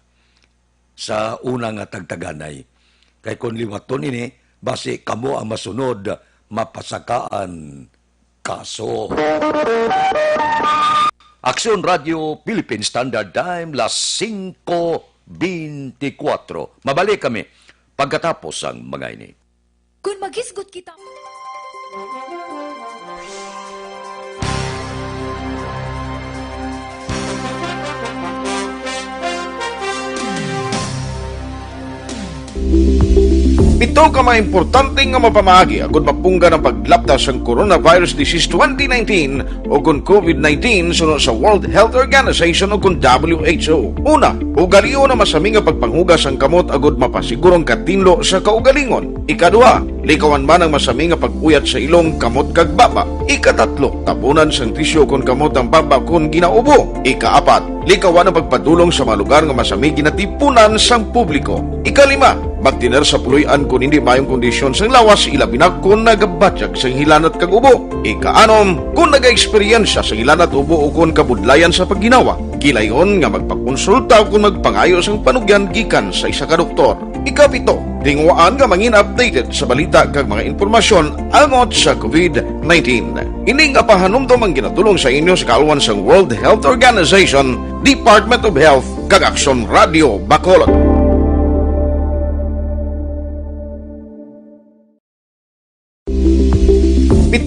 sa una nga tagtaganay. Kay kon liwaton ini, basi kamo ang masunod mapasakaan kaso. Aksyon Radio Philippine Standard Time, las singko beintikwatro. Mabalik kami pagkatapos sang mga ini. Kung maghisgot kita. Pito ka mga importante nga mapamaagi agud mapunggan ang paglapta sang coronavirus disease twenty nineteen o kon COVID nineteen suno sa World Health Organization o kon W H O. Una, ugalion ang masami nga pagpanghugas sang kamot agud mapasigurong katinlo sa kaugalingon. Ikadua, likawan man ang masami nga pag-uyat sa ilong, kamot kag baba. Ikatatlo, tabunan sang tisyu kon kamot ang baba kon ginaubo. Ikaapat, likawan ang pagpadulong sa mga lugar nga masami ginatipunan sang publiko. Ikalima, magtener sa puloy-an kon hindi maayong kondisyon sang lawas, ilabi na kon nagabatyag sang hilanat kag ubo. Ikaanom, kon nagaeksperyensya sang hilanat, ubo, o kon kabudlayan sa pagginawa, gilayon nga magpakonsulta o kon magpangayo sang panugyan gikan sa isa ka doktor. Ikapito, tinguhaan nga mangin updated sa balita kag mga impormasyon angot sa COVID nineteen. Ini nga pahanumdom ang ginatulong sa inyo sa kaalwan sang World Health Organization, Department of Health, kag Aksyon Radio Bacolod.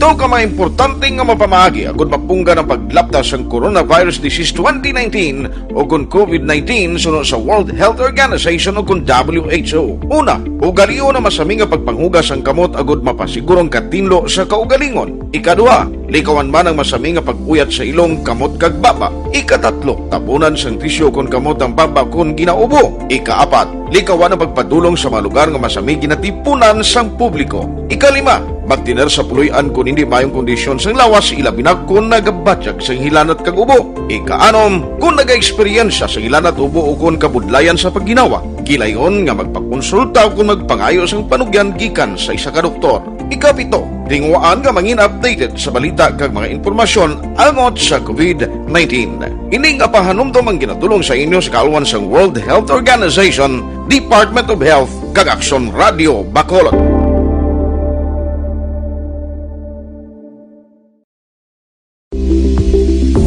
Ito ka mga importante nga mapamaagi agud mapunggan ang paglapta sang coronavirus disease twenty nineteen o kon covid nineteen suno sa World Health Organization o kon W H O. Una, ugalion ang masami nga pagpanghugas sang kamot agud mapasiguro ang katinlo sa kaugalingon. Ikaduha, likawan man ang masami nga pag-uyat sa ilong, kamot kag baba. Ikatatlo, tabunan sang tisyo kon kamot ang baba kon ginaubo. Ikaapat, likawan ang pagpadulong sa mga lugar nga masami ginatipunan sang publiko. Ikalima, magtener sa puloy-an kon hindi maayong kondisyon sang lawas, ilabi na kon nagabatyag sang hilanat kag ubo. Ikaanom, kon nagaeksperyensya sang hilanat, ubo o kon kabudlayan sa pagginawa, gilayon nga magpakonsulta o kon magpangayo sang panugyan gikan sa isa ka doktor. Ikapito, tinguhaan nga mangin updated sa balita kag mga impormasyon angot sa covid nineteen. Ini nga pahanumdom ang ginadulong sa inyo sa kaalwan sang World Health Organization, Department of Health, kag Aksyon Radio Bacolod.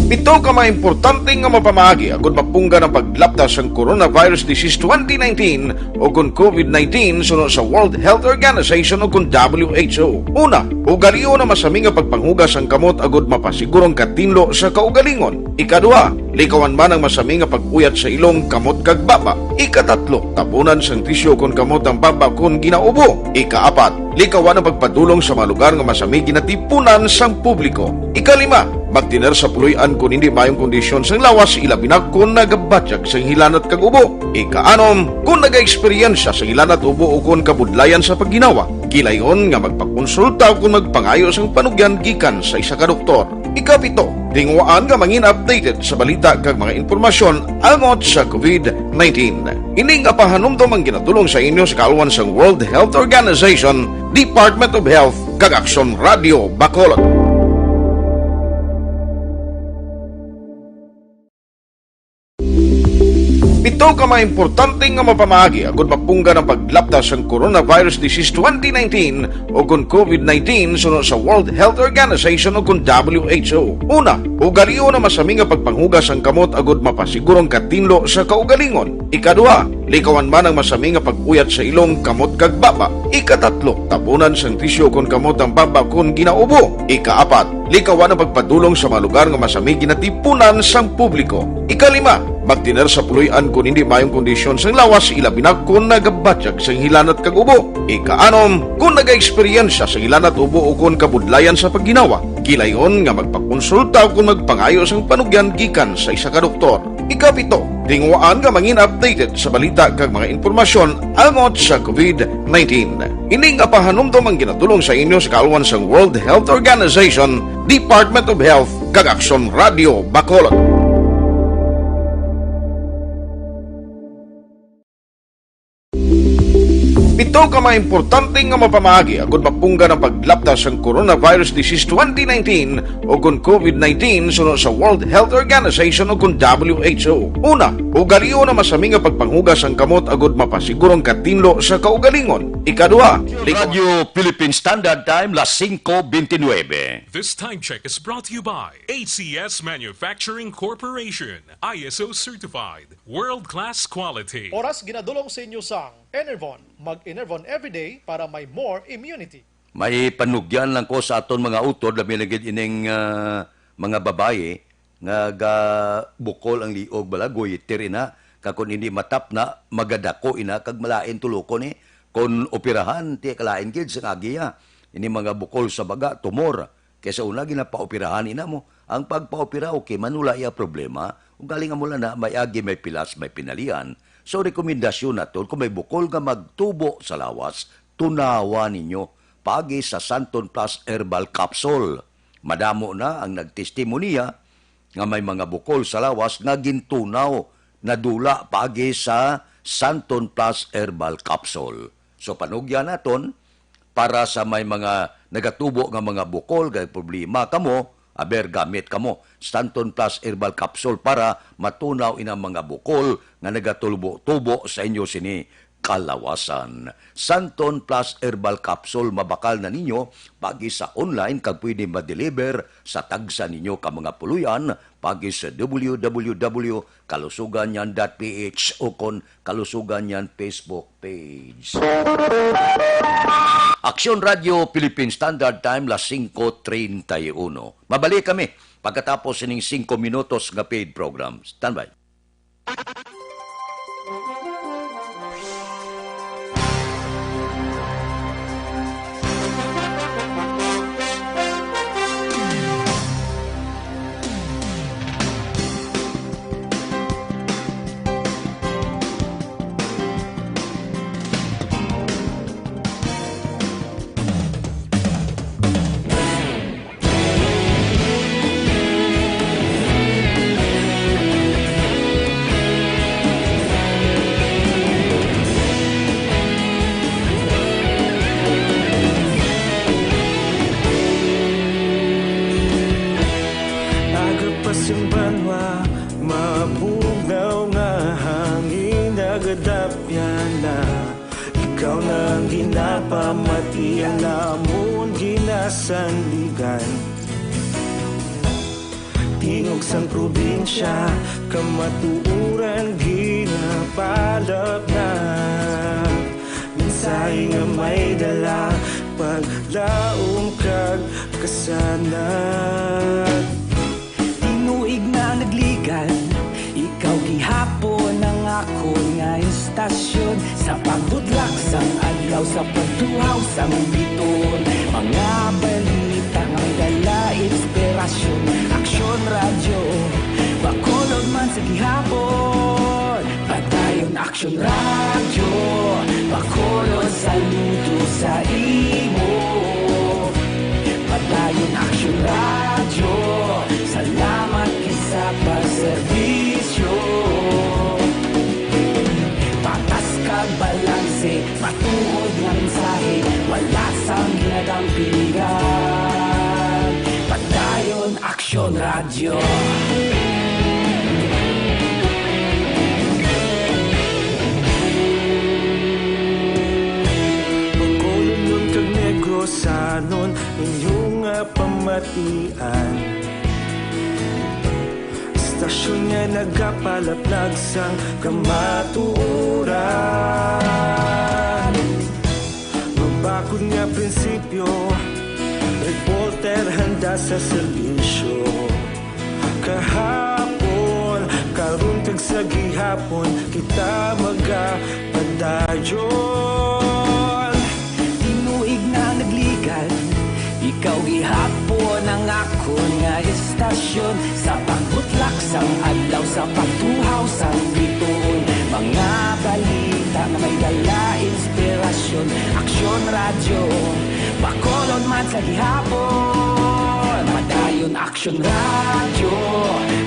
Pito ka mga importante nga mapamaagi agud mapunggan ang paglapta sang coronavirus disease twenty nineteen o kon covid nineteen suno sa World Health Organization o kon W H O. Una, ugalion ang masami nga pagpanghugas sang kamot agud mapasiguro ang katinlo sa kaugalingon. Ikaduha, likawan man ang masami nga pag-uyat sa ilong, kamot kag baba. Ikatatlo, tabunan sang tisyo kon kamot ang baba kon ginaubo. Ikaapat, likawan ang pagpadulong sa mga lugar nga masami ginatipunan sang publiko. Ikalima, magtener sa puloy-an kon hindi maayong kondisyon sang lawas, ilabi na kon nagabatyag sang hilanat kag ubo. Ikaanom, kon nagaeksperyensya sang hilanat, ubo o kon kabudlayan sa pagginawa, gilayon nga magpakonsulta o kon magpangayo sang panugyan gikan sa isa ka doktor. Ikapito, tinguhaan nga mangin updated sa balita kag mga impormasyon angot sa covid nineteen. Ini nga pahanumdom ang ginadulong sa inyo sa kaalwan sang World Health Organization, Department of Health, kag Aksyon Radio Bacolod. Pito ka mga importante nga mapamaagi agud mapunggan ang paglapta sang coronavirus disease twenty nineteen o kon covid nineteen suno sa World Health Organization o kon W H O. Una, ugalion ang masami nga pagpanghugas sang kamot agud mapasiguro ang katinlo sa kaugalingon. Ikaduha, likawan man ang masami nga pag-uyat sa ilong, kamot kag baba. Ikatatlo, tabunan sang tisyo kon kamot ang baba kon ginaubo. Ikaapat, likawan ang pagpadulong sa mga lugar nga masami ginatipunan sang publiko. Ikalima, magtener sa puloy-an kon hindi maayong kondisyon sang lawas, ilabi na kon nagabatyag sang hilanat kag ubo. Ikaanom, kon nagaeksperyensya sang hilanat, ubo o kon kabudlayan sa pagginawa, gilayon nga magpakonsulta o kon magpangayo sang panugyan gikan sa isa ka doktor. Ikapito, tinguhaan nga mangin updated sa balita kag mga impormasyon angot sa covid nineteen. Ini nga pahanumdom ang ginadulong sa inyo sa kaalwan sang World Health Organization, Department of Health, kag Aksyon Radio Bacolod. Pito ka mga importante nga mapamaagi agud mapunggan ang paglapta sang coronavirus disease twenty nineteen o kon covid nineteen suno sa World Health Organization o kon W H O. Una, ugalion ang masami nga pagpanghugas sang kamot agud mapasiguro ang katinlo sa kaugalingon. Ikaduha, lik- Radyo Philippine Standard Time, las singko veintinueve. This time check is brought to you by A C S Manufacturing Corporation, I S O certified, world-class quality. Oras ginadulong sa inyo sang Enervon. Mag-Enervon everyday para may more immunity. May panugyan lang ko sa aton mga utod, labi na gid ining, ah, mga babayi nga gabukol ang liog, bala, goiter ina, kag kon hindi matapna, magadako ina, kag malain tulokon ni. Kon operahan, ti kalain gid sang agiya. Ini mga bukol sa baga, tumor. Kay sa una, ginapaoperahan ina mo. Ang pagpaopera, okay man, wala iya problema. Ugaling amo lang na may agi, may pilas, may pinalian. So, rekomendasyon naton, kung may bukol nga magtubo sa lawas, tunawa ninyo paagi sa Santon Plus Herbal Capsule. Madamo na ang nagtestimonya nga may mga bukol sa lawas nga gintunaw, nadula paagi sa Santon Plus Herbal Capsule. So, panugyan naton, para sa may mga nagatubo nga mga bukol, kay problema kamo, aber, gamit kamo Santon Plus Herbal Capsule para matunaw inang mga bukol nga nagatubo-tubo sa inyo sini. kalawasan. Santon Plus Herbal Capsule mabakal na ninyo pagi sa online kag pwede ma-deliver sa tagsa ninyo ka mga puloy-an pagi sa w w w kalusuganyan dot p h o kon Kalusuganyan Facebook page. Aksyon Radio Philippine Standard Time, las singko treinta y uno. Mabalik kami pagkatapos sining singko minutos nga paid program. Standby. Aga pa sing banwa, mabugnaw nga hangin nagadapyan na. Ikaw na ang ginapamatian namon, ginasandigan. Tingog sang probinsya, kamatuoran ginapalapnag. Mensahe nga may dala, paglaom kag kasanag. Tinuig na nagligan, ikaw gihapon ang akon nga istasyon. Sa pagbutlak sang adlaw, sa pagtuhaw sang bituon, mga balita nga may dala inspirasyon. Aksyon Radyo, Bacolod man sa gihapon. Padayon Aksyon Radyo, Bacolod, saludo sa imo. Padayon Aksyon Radyo, salamat gid sa pagserbisyo. Patas kag balanse, matuod nga mensahe, wala sang ginadampingan. Padayon Aksyon Radyo. Bacolodnon kag Negrosanon, inyo nga pamatian. Istasyon nga nagapalapnag sang kamatuoran. Mabakod nga prinsipyo, reporter handa sa serbisyo. Kahapon, karon kag sa gihapon, kita magapadayon. Tinuig na nagligan, ikaw gihapon ang akon nga istasyon. Sa pagbutlak sang adlaw, sa pagtuhaw sang bituon, mga balita nga may dala inspirasyon. Aksyon Radyo, Bacolod man sa gihapon. Padayon Aksyon Radyo,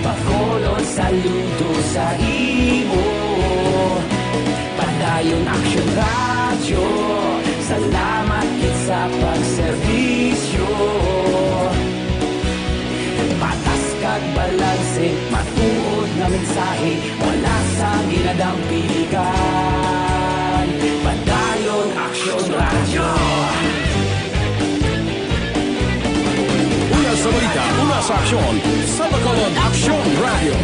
Bacolod, saludo sa imo. Padayon Aksyon Radyo, salamat gid sa pagserbisyo. Patas kag balanse, matuod nga mensahe, wala sang ginadampingan. Padayon Aksyon Radyo. Una sa balita, una sa aksyon, sa Bacolod Aksyon Radyo.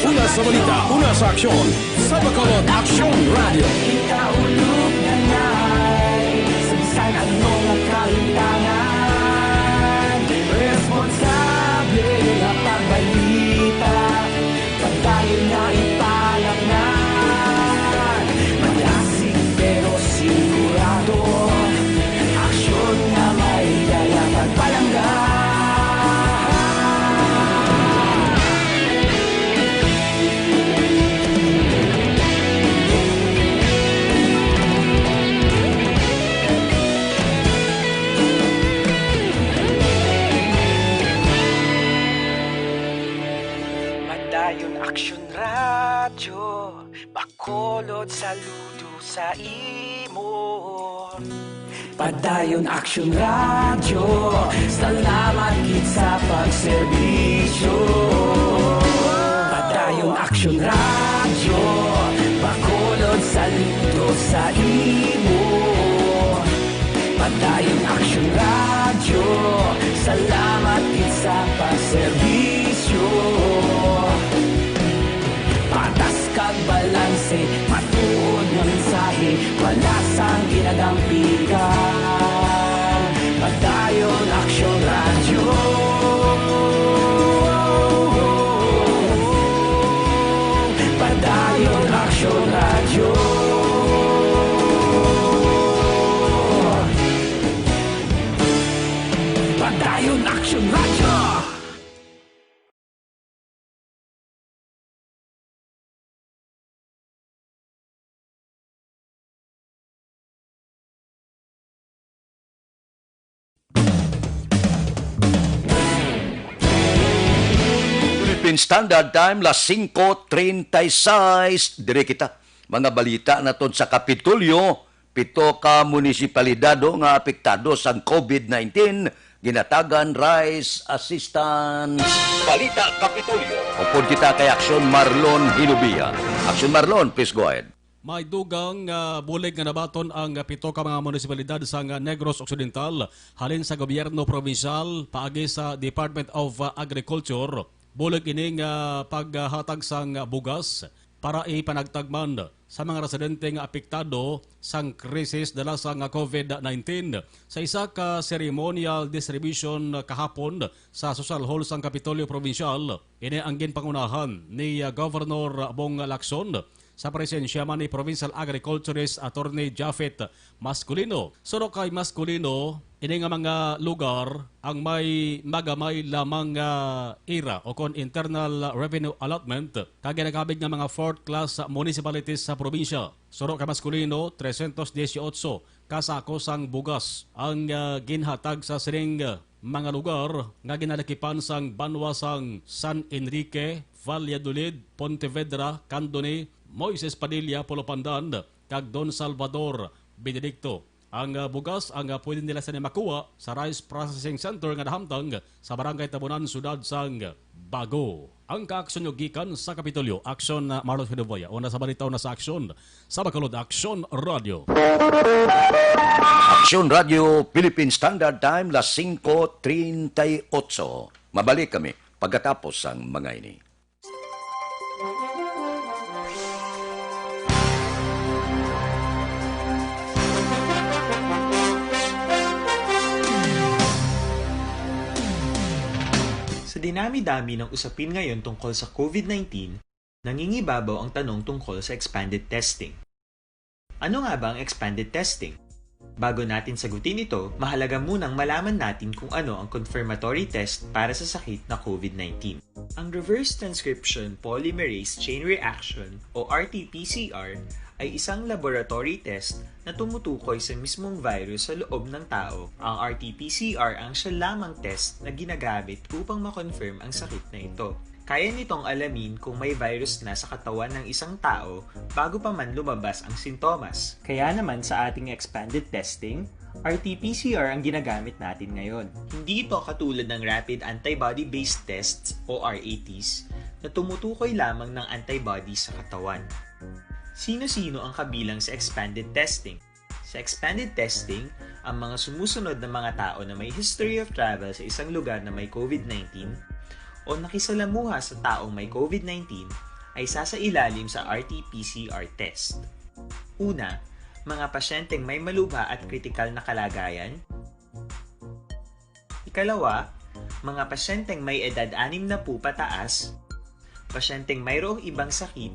Una sa balita, una sa aksyon, sa Bacolod Aksyon Radyo. Kita ulog na nai, sa bisan ano nga kalimtangan, responsable nga pagbalita, padayon nga ipalapngan. Malasig pero sigurado, aksyon nga may dala pagpalangga. Padayon Aksyon Radyo, Bacolod, saludo sa imo. Padayon Aksyon Radyo, salamat gid sa pagserbisyo. Padayon Aksyon Radyo. Padayon Aksyon Radyo. Padayon Aksyon Radyo. Padayon Aksyon Radyo. Philippine Standard Time, las singko treinta y seis. Dire kita. Mga balita naton sa Kapitolyo, pito ka munisipalidad nga apektado sang covid nineteen, ginatagan rice assistance. Balita Kapitolyo. Upod kita kay Aksyon Marlon Hilubia. Aksyon Marlon, please go ahead. May dugang, ah, bulig nga nabaton ang pito ka mga munisipalidad sang Negros Occidental halin sa gobyerno probinsyal paagi sa Department of, ah, Agriculture. Bulig ini nga paghatag sang bugas para ipanagtagman sa mga residente nga apektado sang krisis dala sang covid nineteen. Sa isa ka ceremonial distribution kahapon sa Social Hall sang Kapitolyo Probinsyal, ini ang ginpangunahan ni, ah, Governor Bong Lacson sa presensya man ni Provincial Agriculturist Attorney Japhet Masculino. Suno kay Masculino, ini nga mga lugar ang may magamay lamang nga IRA o kon Internal Revenue Allotment kag ginagamit nga mga fourth class municipalities sa probinsya. Suno kay Masculino, trescientos dieciocho ka sako sang bugas ang, ah, ginhatag sa sining, ah, mga lugar nga ginalakipan sang banwa sang San Enrique, Valladolid, Pontevedra, Candoni, Moises Padilla, Polo Pandan, kag Don Salvador Benedicto. Ang, ah, bugas ang, ah, pwede nila sini makuha sa Rice Processing Center nga nahamtang sa Barangay Tabunan, Siyudad sang Bago. Ang kaaksyon nyo gikan sa Kapitolyo, Aksyon, ah, Marlon Hinuboya. Una sa balita, una sa aksyon, sa Bacolod, Aksyon Radio. Aksyon Radio, Philippine Standard Time, las singko treinta y ocho. Mabalik kami pagkatapos sang mga ini. Sa dinami-dami ng usapin ngayon tungkol sa covid nineteen, nangingibabaw ang tanong tungkol sa expanded testing. Ano nga ba ang expanded testing? Bago natin sagutin ito, mahalaga munang malaman natin kung ano ang confirmatory test para sa sakit na covid nineteen. Ang reverse transcription polymerase chain reaction o R T P C R ay isang laboratory test na tumutukoy sa mismong virus sa loob ng tao. Ang R T P C R ang siya lamang test na ginagamit upang ma-confirm ang sakit na ito. Kaya nitong alamin kung may virus na sa katawan ng isang tao bago pa man lumabas ang sintomas. Kaya naman sa ating expanded testing, R T P C R ang ginagamit natin ngayon. Hindi ito katulad ng rapid antibody-based tests o R A Ts na tumutukoy lamang ng antibody sa katawan. Sino-sino ang kabilang sa expanded testing? Sa expanded testing, ang mga sumusunod na mga tao na may history of travel sa isang lugar na may covid nineteen o nakisalamuha sa taong may covid nineteen ay sasailalim sa R T P C R test. Una, mga pasyenteng may malubha at kritikal na kalagayan. Ikalawa, mga pasyenteng may edad anim na po pataas, pasyenteng mayroong ibang sakit,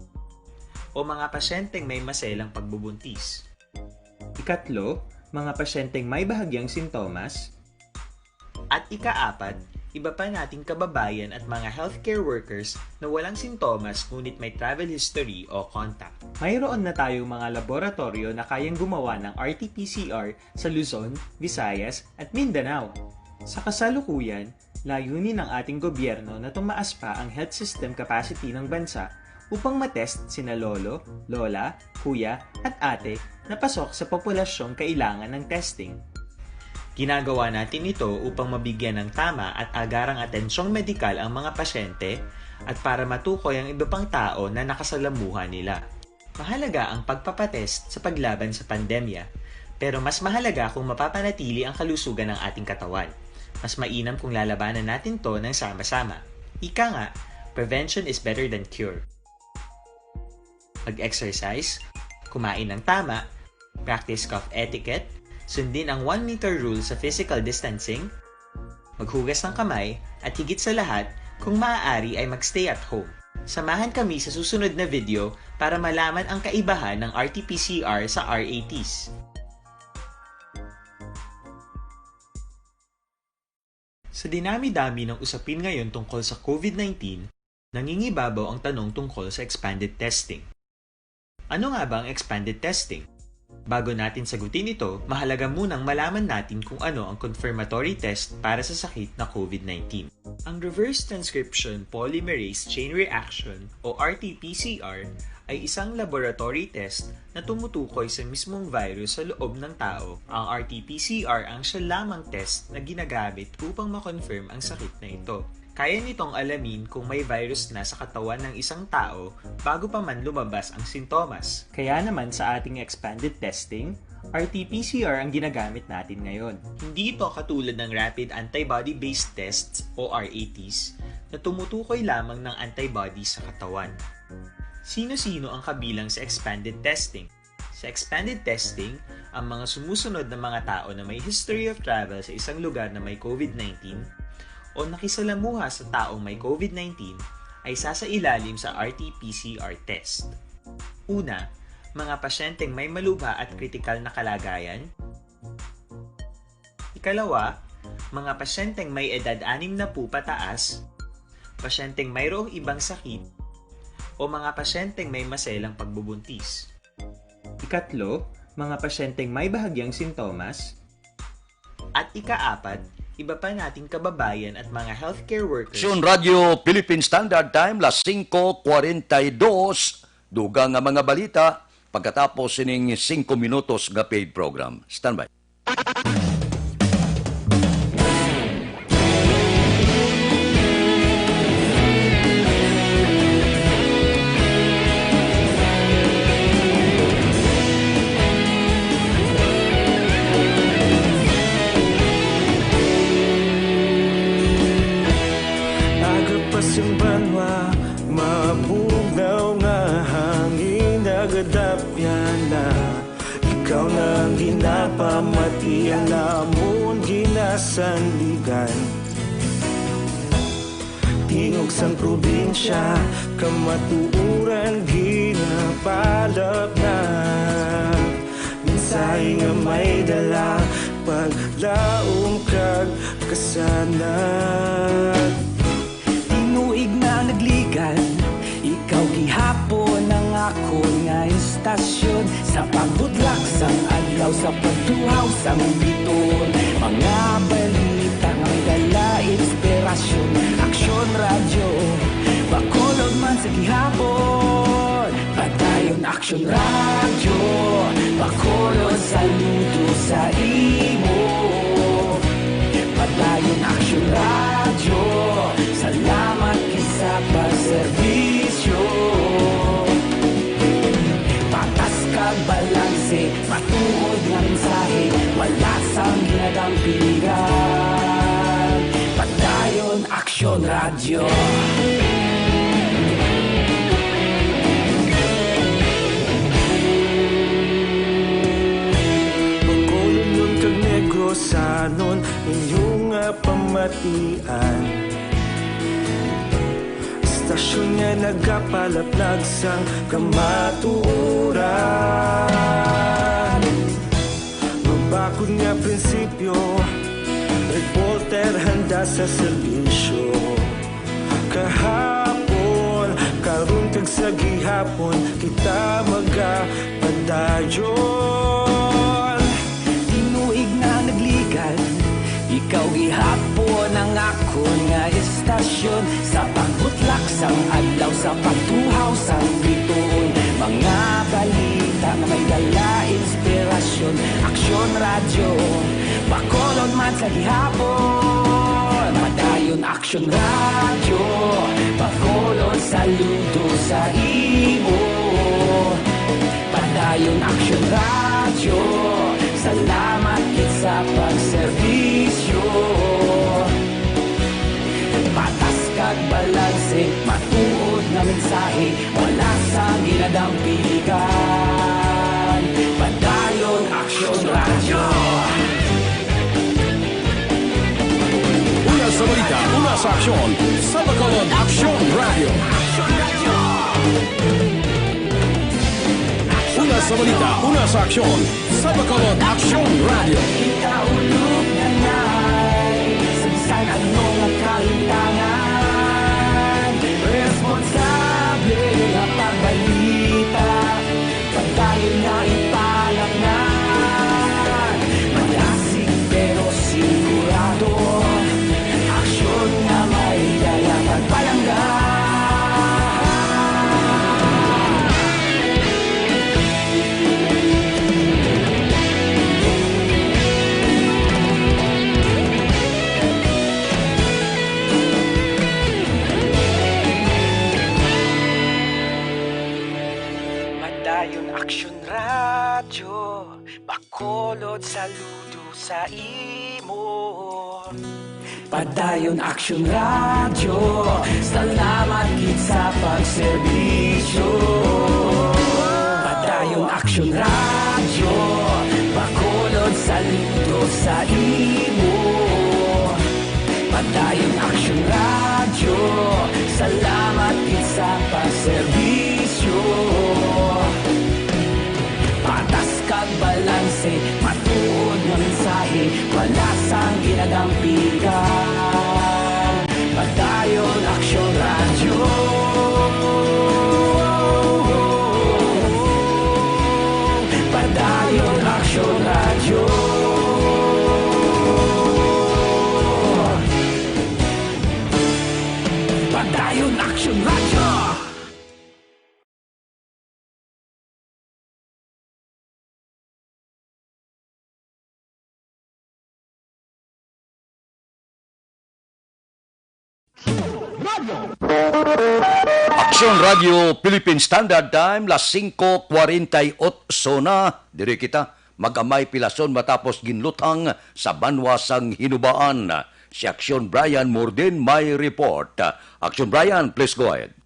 o mga pasyenteng may maselang pagbubuntis. Ikatlo, mga pasyenteng may bahagyang sintomas. At ikaapat, iba pa nating kababayan at mga healthcare workers na walang sintomas ngunit may travel history o contact. Mayroon na tayong mga laboratoryo na kayang gumawa ng R T P C R sa Luzon, Visayas, at Mindanao. Sa kasalukuyan, layunin ng ating gobyerno na tumaas pa ang health system capacity ng bansa upang matest sina lolo, lola, kuya, at ate na pasok sa populasyong kailangan ng testing. Ginagawa natin ito upang mabigyan ng tama at agarang atensyong medikal ang mga pasyente at para matukoy ang iba pang tao na nakasalamuha nila. Mahalaga ang pagpapatest sa paglaban sa pandemya, pero mas mahalaga kung mapapanatili ang kalusugan ng ating katawan. Mas mainam kung lalabanan natin 'to ng sama-sama. Ika nga, prevention is better than cure. Mag-exercise, kumain ng tama, Practice cough etiquette, sundin ang one meter rule sa physical distancing, maghugas ng kamay, at higit sa lahat, kung maaari ay mag-stay at home. Samahan kami sa susunod na video para malaman ang kaibahan ng R T P C R sa R A Ts. Sa dinami-dami ng usapin ngayon tungkol sa COVID nineteen, nangingibabaw ang tanong tungkol sa expanded testing. Ano nga ba ang expanded testing? Bago natin sagutin ito, mahalaga munang malaman natin kung ano ang confirmatory test para sa sakit na COVID nineteen. Ang reverse transcription polymerase chain reaction o R T P C R ay isang laboratory test na tumutukoy sa mismong virus sa loob ng tao. Ang R T P C R ang siya lamang test na ginagamit upang ma-confirm ang sakit na ito. Kaya nitong alamin kung may virus na sa katawan ng isang tao bago pa man lumabas ang sintomas. Kaya naman sa ating expanded testing, R T P C R ang ginagamit natin ngayon. Hindi ito katulad ng rapid antibody-based tests o R A Ts na tumutukoy lamang ng antibodies sa katawan. Sino-sino ang kabilang sa expanded testing? Sa expanded testing, ang mga sumusunod na mga tao na may history of travel sa isang lugar na may COVID nineteen o nakisalamuha sa taong may COVID nineteen ay sasailalim sa R T P C R test. Una, mga pasyenteng may malubha at kritikal na kalagayan. Ikalawa, mga pasyenteng may edad anim na po pataas, pasyenteng mayroong ibang sakit, o mga pasyenteng may maselang pagbubuntis. Ikatlo, mga pasyenteng may bahagyang sintomas. At ikaapat, iba pa nating kababayan at mga healthcare workers. Aksyon Radyo Philippine Standard Time, las singko kwarenta y dos. Dugang nga mga balita pagkatapos sining singko minutos nga paid program. Standby. Aga pa sing banwa, mabugnaw nga hangin nagadapyan na. Ikaw na ang ginapamati, ang amon ginasandigan. Tingog sang probinsya, kamatuoran ginapalapnag. Mensahe nga may dala, paglaom kag kasanag. Tinuig na nagligan, ikaw gihapon ang akon nga istasyon. Sa pagbudlak sang adlaw, sa pagtuhaw sang bituon, mga balita nga may dala inspirasyon. Aksyon Radyo, Bacolod man sa gihapon. Padayon Aksyon Radyo, Bacolod, saludo sa imo. Padayon Aksyon Radyo, salamat gid sa pagserbisyo. Patas kag balanse, matuod nga mensahe, wala sang ginadampigan. Padayon Aksyon Radyo. Bacolodnon kag Negrosanon, inyo nga pamatian. Istasyon nga nagapalaplag sang kamatuoran. Mabakod nga prinsipyo, reporter handa sa serbisyo. Kahapon, karon kag sa gihapon, kita magapadayon. Tinuig na nagligan, ikaw gihapon ang akon nga istasyon. Sa pagbutlak sang adlaw, sa pagtuhaw sang bituon, mga balita nga may dala inspirasyon. Aksyon Radyo, Bacolod man sa gihapon. Padayon Aksyon Radyo, Bacolod, saludo sa imo. Padayon Aksyon Radyo, salamat gid sa pagserbisyo. Patas kag balanse, matuod nga mensahe, wala sang ginadampigan. Padayon Una sa balita, una sa aksyon, sa Bacolod Aksyon Radio. Una sa balita, una sa aksyon, sa Bacolod Aksyon Radio. Kita ulog na nai, sa bisan ano nga kalintangan, responsable nga pagbalita. Padayon nga ipalangnan, malasig pero sigurado, aksyon nga may dala pagpalangga. Padayon Aksyon Radyo, Bacolod, saludo sa imo. Padayon Aksyon Radyo, salamat gid sa pagserbisyo. Padayon Aksyon Radyo, Bacolod, saludo sa imo. Padayon Aksyon Radyo, salamat gid sa pagserbisyo. Patas kag balanse, matuod nga mensahe, wala sang ginadampigan. Padayon Aksyon Radyo. Padayon Aksyon Radyo. Padayon Aksyon Radyo. Aksyon Radio Philippine Standard Time, las singko kwarenta y otso na. Diri kita mag-amay pilason matapos ginluthang sa banwa sang Hinubaan si Aksyon Brian Morden. May report. Aksyon Brian, please go ahead.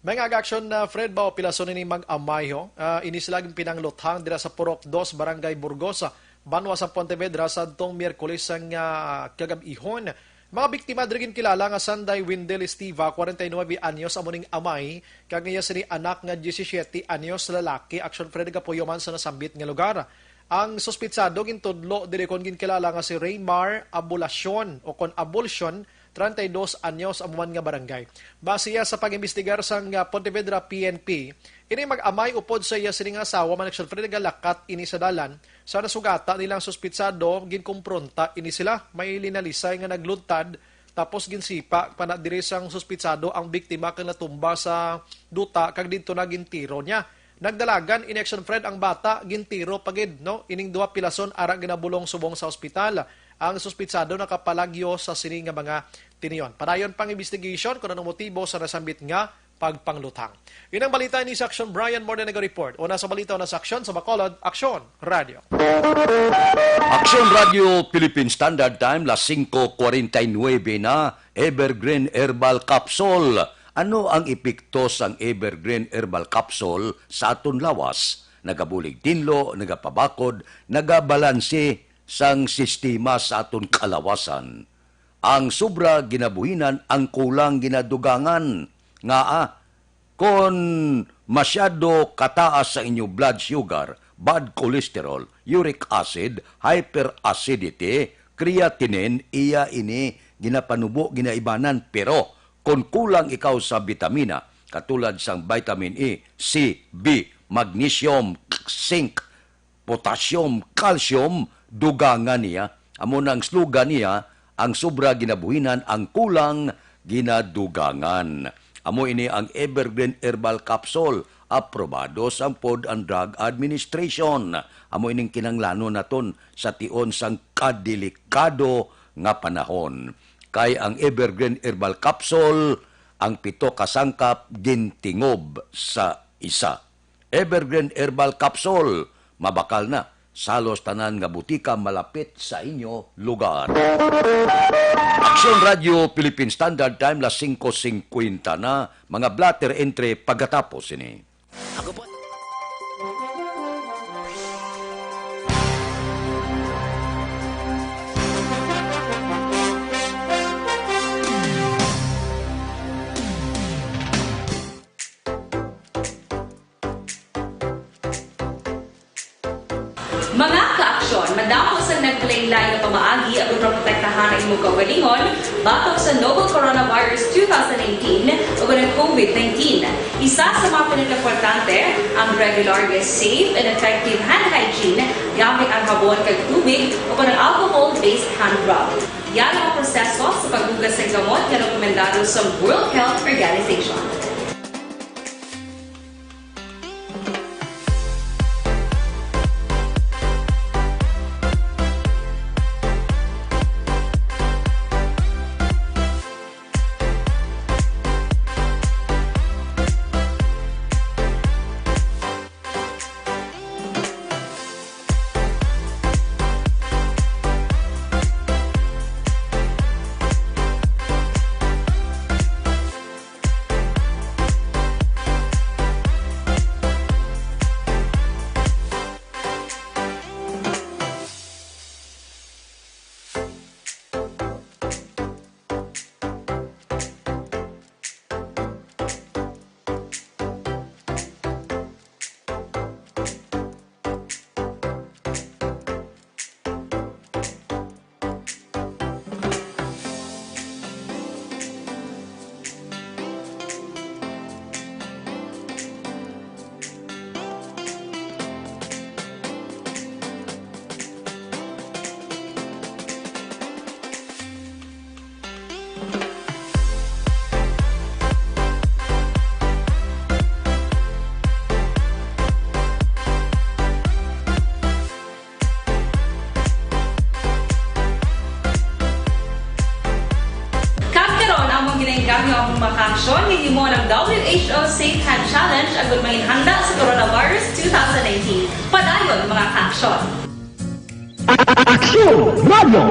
May nga aga aksyon na Fred ba o pilason ini mag-amay ho? Ah, ini sila ginpinangluthang dira sa Purok Dos, Barangay Burgos, banwa sa Pontevedra, sa adtong Miyerkules sang, ah, kagab-ihon. Mga biktima diri ginkilala nga Sanday Windel Estiva, kwarenta y nuebe anyos, amo ning amay, kag iya sini anak nga diyesisiete anyos, lalaki. Aksyon Fred, gapuyo man sa nasambit nga lugar. Ang suspitsado gintudlo diri kon ginkilala nga si Raymar Abulacion o kon Abulcion, treinta y dos anyos, amo man nga barangay. Base iya sa pag-imbestigar sang, ah, Pontevedra P N P, ini mag-amay upod sa iya sini nga asawa man actually nagalakat ini sa dalan sa nasugata nila ang suspitsado, ginkumpronta ini sila. May linalisay nga nagluntad tapos ginsipa pa na diri sang suspitsado ang biktima kag natumba sa duta kag didto na gintiro niya. Nagdalagan ini action, Fred, ang bata, gintiro pa gid, no? Ining duha pilason ara ginabulong subong sa ospital. Ang suspitsado nakapalagyo sa sini nga mga tinion. Padayon pang investigation kung anong motibo sa nasambit nga pagpangluthang. Inang balita ini sa Action Brian Morden naga-report. Una sa balita, una sa aksyon sa Bacolod, Aksyon Radio. Aksyon Radio Philippine Standard Time, las singko kwarenta y nuebe na. Evergreen Herbal Capsule. Ano ang epekto sang Evergreen Herbal Capsule sa aton lawas? Nagabulig tinlo, nagapabakod, nagabalanse sang sistema sa aton kalawasan. Ang sobra ginabuhinan, ang kulang ginadugangan. Ngaa? Kon masyado kataas sa inyo blood sugar, bad cholesterol, uric acid, hyperacidity, creatinine, iya ini ginapanubo, ginaibanan. Pero kon kulang ikaw sa bitamina, katulad sang vitamin E, C, B, magnesium, zinc, potassium, calcium, dugangan niya. Amo na ang slogan niya, ang sobra ginabuhinan, ang kulang ginadugangan. Amo ini ang Evergreen Herbal Capsule, aprobado sang Food and Drug Administration. Amo ining kinahanglanon naton sa tion sang kadelikado nga panahon. Kay ang Evergreen Herbal Capsule, ang pito ka sangkap gintingob sa isa. Evergreen Herbal Capsule, mabakal na sa halos tanan nga butika malapit sa inyo lugar. Aksyon Radio Philippine Standard Time, las singko singkwenta na, mga blotter entry pagkatapos ini. Ako po. Mga kaaksyon, madamo sang naglain-lain nga pamaagi aron maprotektahan ang imong kaugalingon batok sa novel coronavirus two thousand nineteen ug ang COVID nineteen. Isa sa mga pinakaimportante ang regular nga safe and effective hand hygiene gamit ang habon kag tubig o kon ang alcohol-based hand rub. Yara ang proseso sa paghugas sang kamot nga rekomendado sa World Health Organization. Kag karon, among ginainggangyo ang mga kaaksyon nga himo ng W H O Safe Hand Challenge agud mahinhanda sa coronavirus two thousand nineteen. Padayon, mga kaaksyon. Aksyon Radio!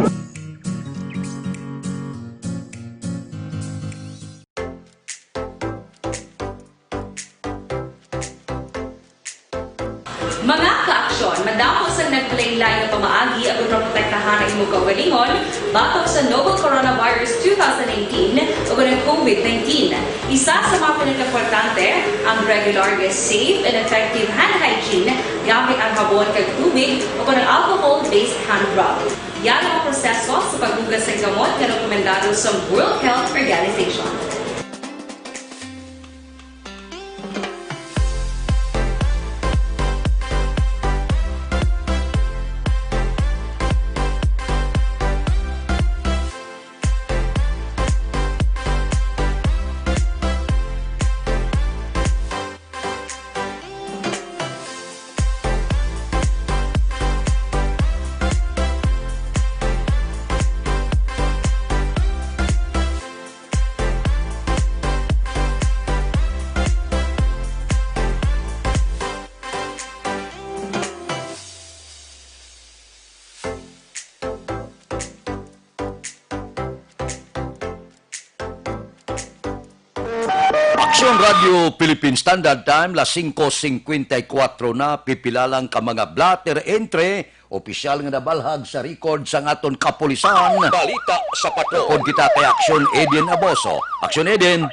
Mga kaaksyon, madamo sang naglain-lain nga pamaagi aron maprotektahan ang imong kaugalingon batok sa novel coronavirus two thousand nineteen o ang COVID nineteen. Isa sa mga pinakaimportante ang regular nga safe and effective hand hygiene gamit ang habon kag tubig o kon ang alcohol-based hand rub. Yara ang proseso sa paghugas sang kamot nga rekomendado sa World Health Organization. Aksyon Radio Philippine Standard Time, las singko singkwenta y kuwatro na, pipila lang ka mga blotter entry, opisyal nga nabalhag sa record sang aton kapulisan. Balita sa Patrol. Kon kita kay Aksyon Eden Aboso. Aksyon Eden.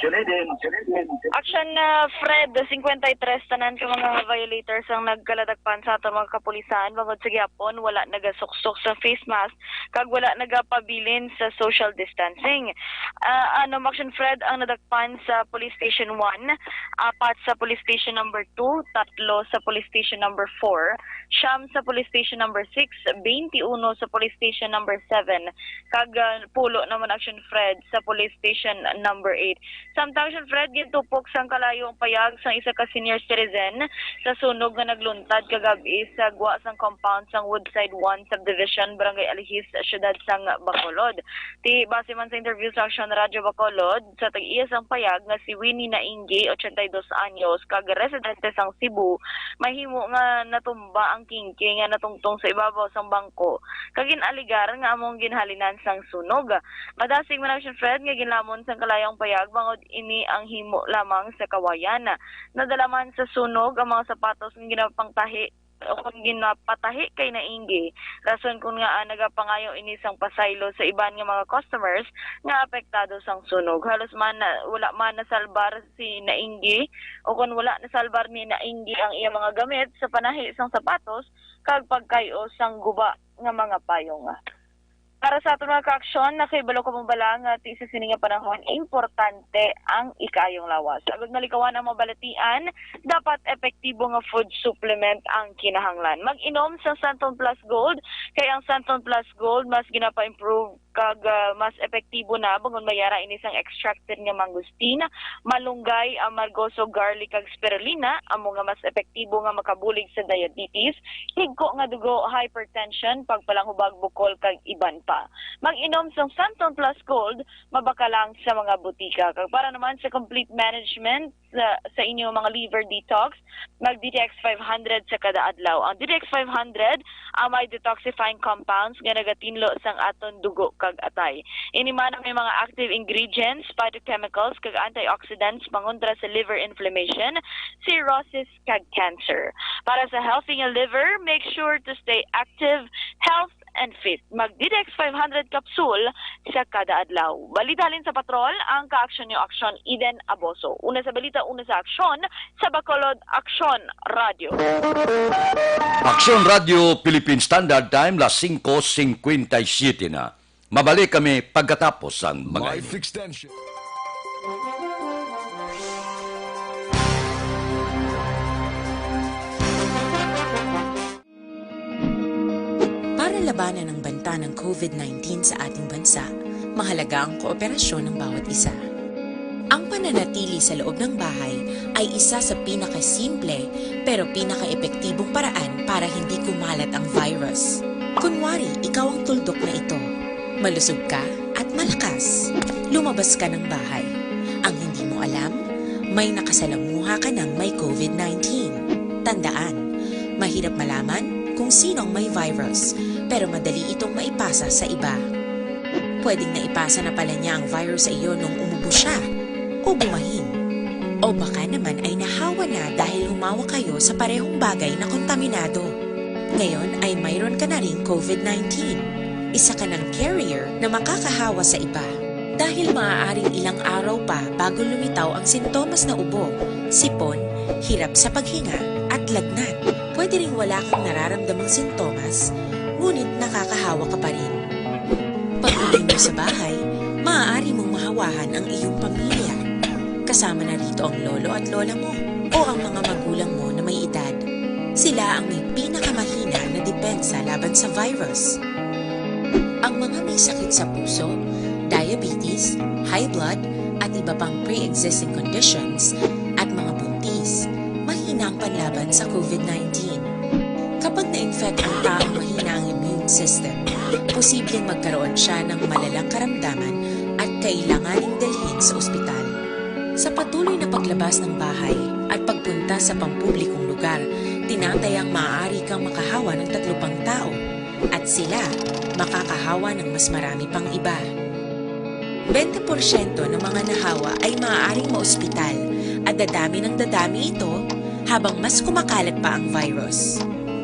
Action, ah, Fred, singkwenta y tres tanan ka mga violators ang nagkaladakpan sa aton mga kapulisan bangod sa gihapon wala nagasuksok sa face mask kag wala nagapabilin sa social distancing. Ah, ano, Action Fred, ang nadakpan sa Police Station one, apat sa Police Station number two, tatlo sa Police Station number four, siyam sa Police Station number six, twenty-one sa Police Station number seven, kag, ah, pulo naman, Action Fred, sa Police Station number eight. Samtang, Action Fred, gintupok sang kalayo ang payag sang isa ka senior citizen sa sunog nga nagluntad kagab-i sa gwa sang compound sang Woodside one Subdivision, Barangay Alihis, siyudad sang Bacolod. Ti, base man sa interview sa Aksyon Radio Bacolod, sa tag-iya sang payag nga si Winnie Nainggi, ochenta y dos anyos, kag residente sang Cebu, mahimo nga natumba ang kingke nga natungtong sa ibabaw sang bangko, kag gin-alegar nga amo ang ginhalinan sang sunog. Madasig man, Action Fred, nga ginlamon sang kalayo ang payag bangod ini ang himo lamang sa kawayan. Nadala man sa sunog ang mga sapatos nga ginapangtahi o kon ginapatahi kay nainggi. Rason kon ngaa nagapangayo ini sang pasaylo sa iban nga mga customers nga apektado sang sunog. Halos man na, wala man nasalbar si nainggi o kon wala nasalbar ni nainggi ang iya mga gamit sa panahi sang sapatos kag pagkay-o sang guba nga mga payong. Para sa aton mga kaaksyon, nakahibalo kamo bala nga ti sa sini nga panahon, importante ang ikaayong lawas. Agod malikawan ang mga balatian, dapat epektibo nga food supplement ang kinahanglan. Mag-inom sa Santon Plus Gold, kay ang Santon Plus Gold mas ginapa-improve kag, ah, mas epektibo na bangon may ara ini sang extracted nga mangosteen, malunggay, amargoso, garlic, kag spirulina, amo nga mas epektibo nga makabulig sa diabetes, higko nga dugo, hypertension, pagpalanghubag bukol, kag iban pa. Mag-inom sang Santon Plus Gold, mabakal lang sa mga butika. Kag para naman sa complete management sa, sa inyong mga liver detox, mag D T X five hundred sa kada adlaw. Ang D T X five hundred ang may detoxifying compounds nga nagatinlo sang aton dugo kag atay. Ini man may mga active ingredients, phytochemicals, kag antioxidants pangontra sa liver inflammation, cirrhosis, kag cancer. Para sa healthy nga liver, make sure to stay active, health, and fit. Mag D T X five hundred capsule sa kada adlaw. Balita halin sa Patrol, ang kaaksyon niyo aksyon, Eden Aboso. Una sa balita, una sa aksyon, sa Bacolod Aksyon Radio. Aksyon Radio Philippine Standard Time, las singko singkwenta y siyete na. Mabalik kami pagkatapos sang mga Life ini. Extension. Para labanan ang banta ng COVID nineteen sa ating bansa, mahalaga ang kooperasyon ng bawat isa. Ang pananatili sa loob ng bahay ay isa sa pinakasimple pero pinakaepektibong paraan para hindi kumalat ang virus. Kunwari, ikaw ang tuldok na ito. Malusog ka at malakas. Lumabas ka ng bahay. Ang hindi mo alam, may nakasalamuha ka ng may COVID nineteen. Tandaan, mahirap malaman kung sino ang may virus, pero madali itong maipasa sa iba. Pwedeng naipasa na pala niya ang virus sa iyo nung umubo siya o bumahin. O baka naman ay nahawa na dahil humawak kayo sa parehong bagay na kontaminado. Ngayon ay mayroon ka na ring COVID nineteen. Isa ka ng carrier na makakahawa sa iba. Dahil maaaring ilang araw pa bago lumitaw ang sintomas na ubo, sipon, hirap sa paghinga, at lagnat. Pwede ring wala kang nararamdamang sintomas, ngunit nakakahawa ka pa rin. Pag-uwi mo sa bahay, maaari mong mahawahan ang iyong pamilya. Kasama na rito ang lolo at lola mo o ang mga magulang mo na may edad. Sila ang may pinakamahina na depensa laban sa virus. Ang mga may sakit sa puso, diabetes, high blood, at iba pang pre-existing conditions, at mga buntis, mahina ang panlaban sa COVID nineteen. Kapag na-infect ang taong mahina ang immune system, posibleng magkaroon siya ng malalang karamdaman at kailanganing dalhin sa ospital. Sa patuloy na paglabas ng bahay at pagpunta sa pampublikong lugar, tinatayang maaari kang makahawa ng tatlo pang tao, at sila makakahawa ng mas marami pang iba. Bente porsyento ng mga nahawa ay maaaring maospital, at dadami ng dadami ito habang mas kumakalat pa ang virus.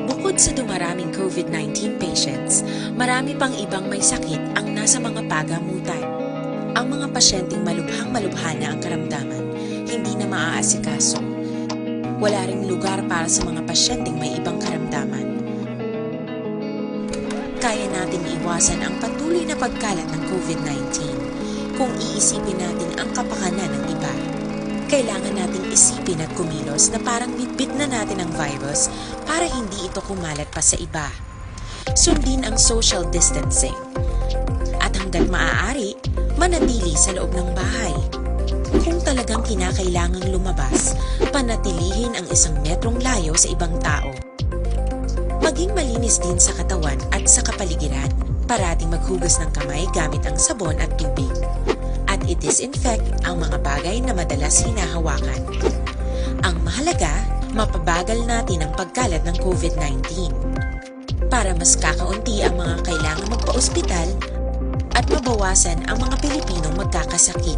Bukod sa dumaraming COVID nineteen patients, marami pang ibang may sakit ang nasa mga pagamutan. Ang mga pasyenteng malubhang-malubha na ang karamdaman, hindi na maaasikaso. Wala ring lugar para sa mga pasyenteng may ibang karamdaman. Kaya nating iwasan ang patuloy na pagkalat ng COVID nineteen kung iisipin natin ang kapakanan ng iba. Kailangan nating isipin at kumilos na parang bitbit na natin ang virus para hindi ito kumalat pa sa iba. Sundin ang social distancing. At hanggat maaari, manatili sa loob ng bahay. Kung talagang kinakailangang lumabas, panatilihin ang isang metrong layo sa ibang tao. Maging malinis din sa katawan at sa kapaligiran. Parating maghugas ng kamay gamit ang sabon at tubig. At i-disinfect ang mga bagay na madalas hinahawakan. Ang mahalaga, mapabagal natin ang pagkalat ng COVID nineteen. Para mas kakaunti ang mga kailangan magpa-ospital at mabawasan ang mga Pilipinong magkakasakit.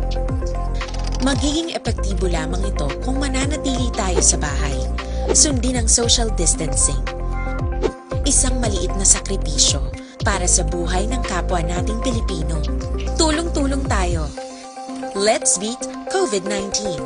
Magiging epektibo lamang ito kung mananatili tayo sa bahay, sundin ang social distancing, Isang maliit na sakripisyo para sa buhay ng kapwa nating Pilipino. Tulong-tulong tayo. Let's beat COVID nineteen.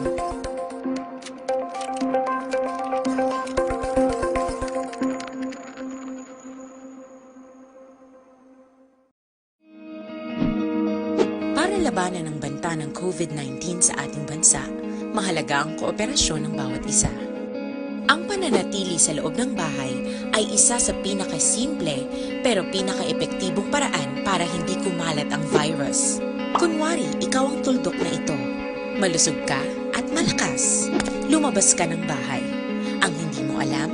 Para labanan ang banta ng COVID nineteen sa ating bansa, mahalaga ang kooperasyon ng bawat isa. Ang pananatili sa loob ng bahay ay isa sa pinakasimple pero pinakaepektibong paraan para hindi kumalat ang virus. Kunwari, ikaw ang tuldok na ito. Malusog ka at malakas. Lumabas ka ng bahay. Ang hindi mo alam,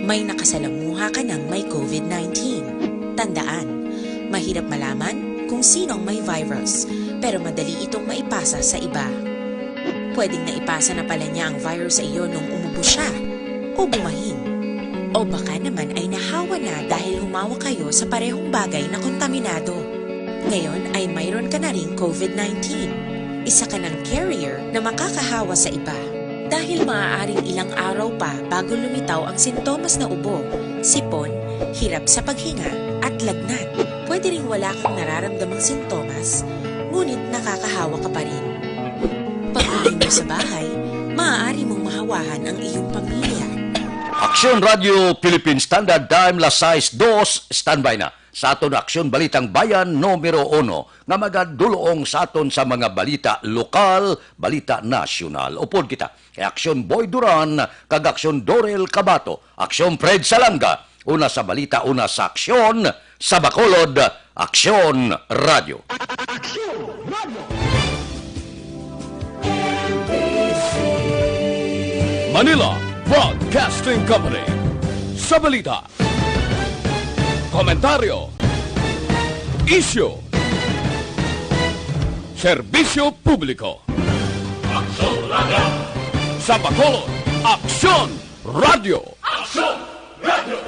may nakasalamuha ka ng may COVID nineteen. Tandaan, mahirap malaman kung sino ang may virus, pero madali itong maipasa sa iba. Pwedeng naipasa na pala niya ang virus sa iyo nung umubo siya o bumahin. O baka naman ay nahawa na dahil humawak kayo sa parehong bagay na kontaminado. Ngayon ay mayroon ka na ring COVID nineteen. Isa ka ng carrier na makakahawa sa iba. Dahil maaaring ilang araw pa bago lumitaw ang sintomas na ubo, sipon, hirap sa paghinga, at lagnat. Pwede ring wala kang nararamdamang sintomas, ngunit nakakahawa ka pa rin. Pag-uwi mo sa bahay, maaari mong mahawahan ang iyong pamilya. Aksyon Radyo Philippine Standard Time, las sais dos, standby na sa aton Aksyon Balitang Bayan numero uno nga magaduloong sa aton sa mga balita lokal, balita nasyonal. Upod kita kay Aksyon Boy Duran kag Aksyon Dorel Cabato, Aksyon Fred Salanga, una sa balita, una sa aksyon, sa Bacolod, Aksyon Radyo. Manila Broadcasting Company. Sa balita, komentaryo, isyu, serbisyo publiko. Aksyon Radyo. Sa Bacolod, Aksyon Radyo. Aksyon Radyo.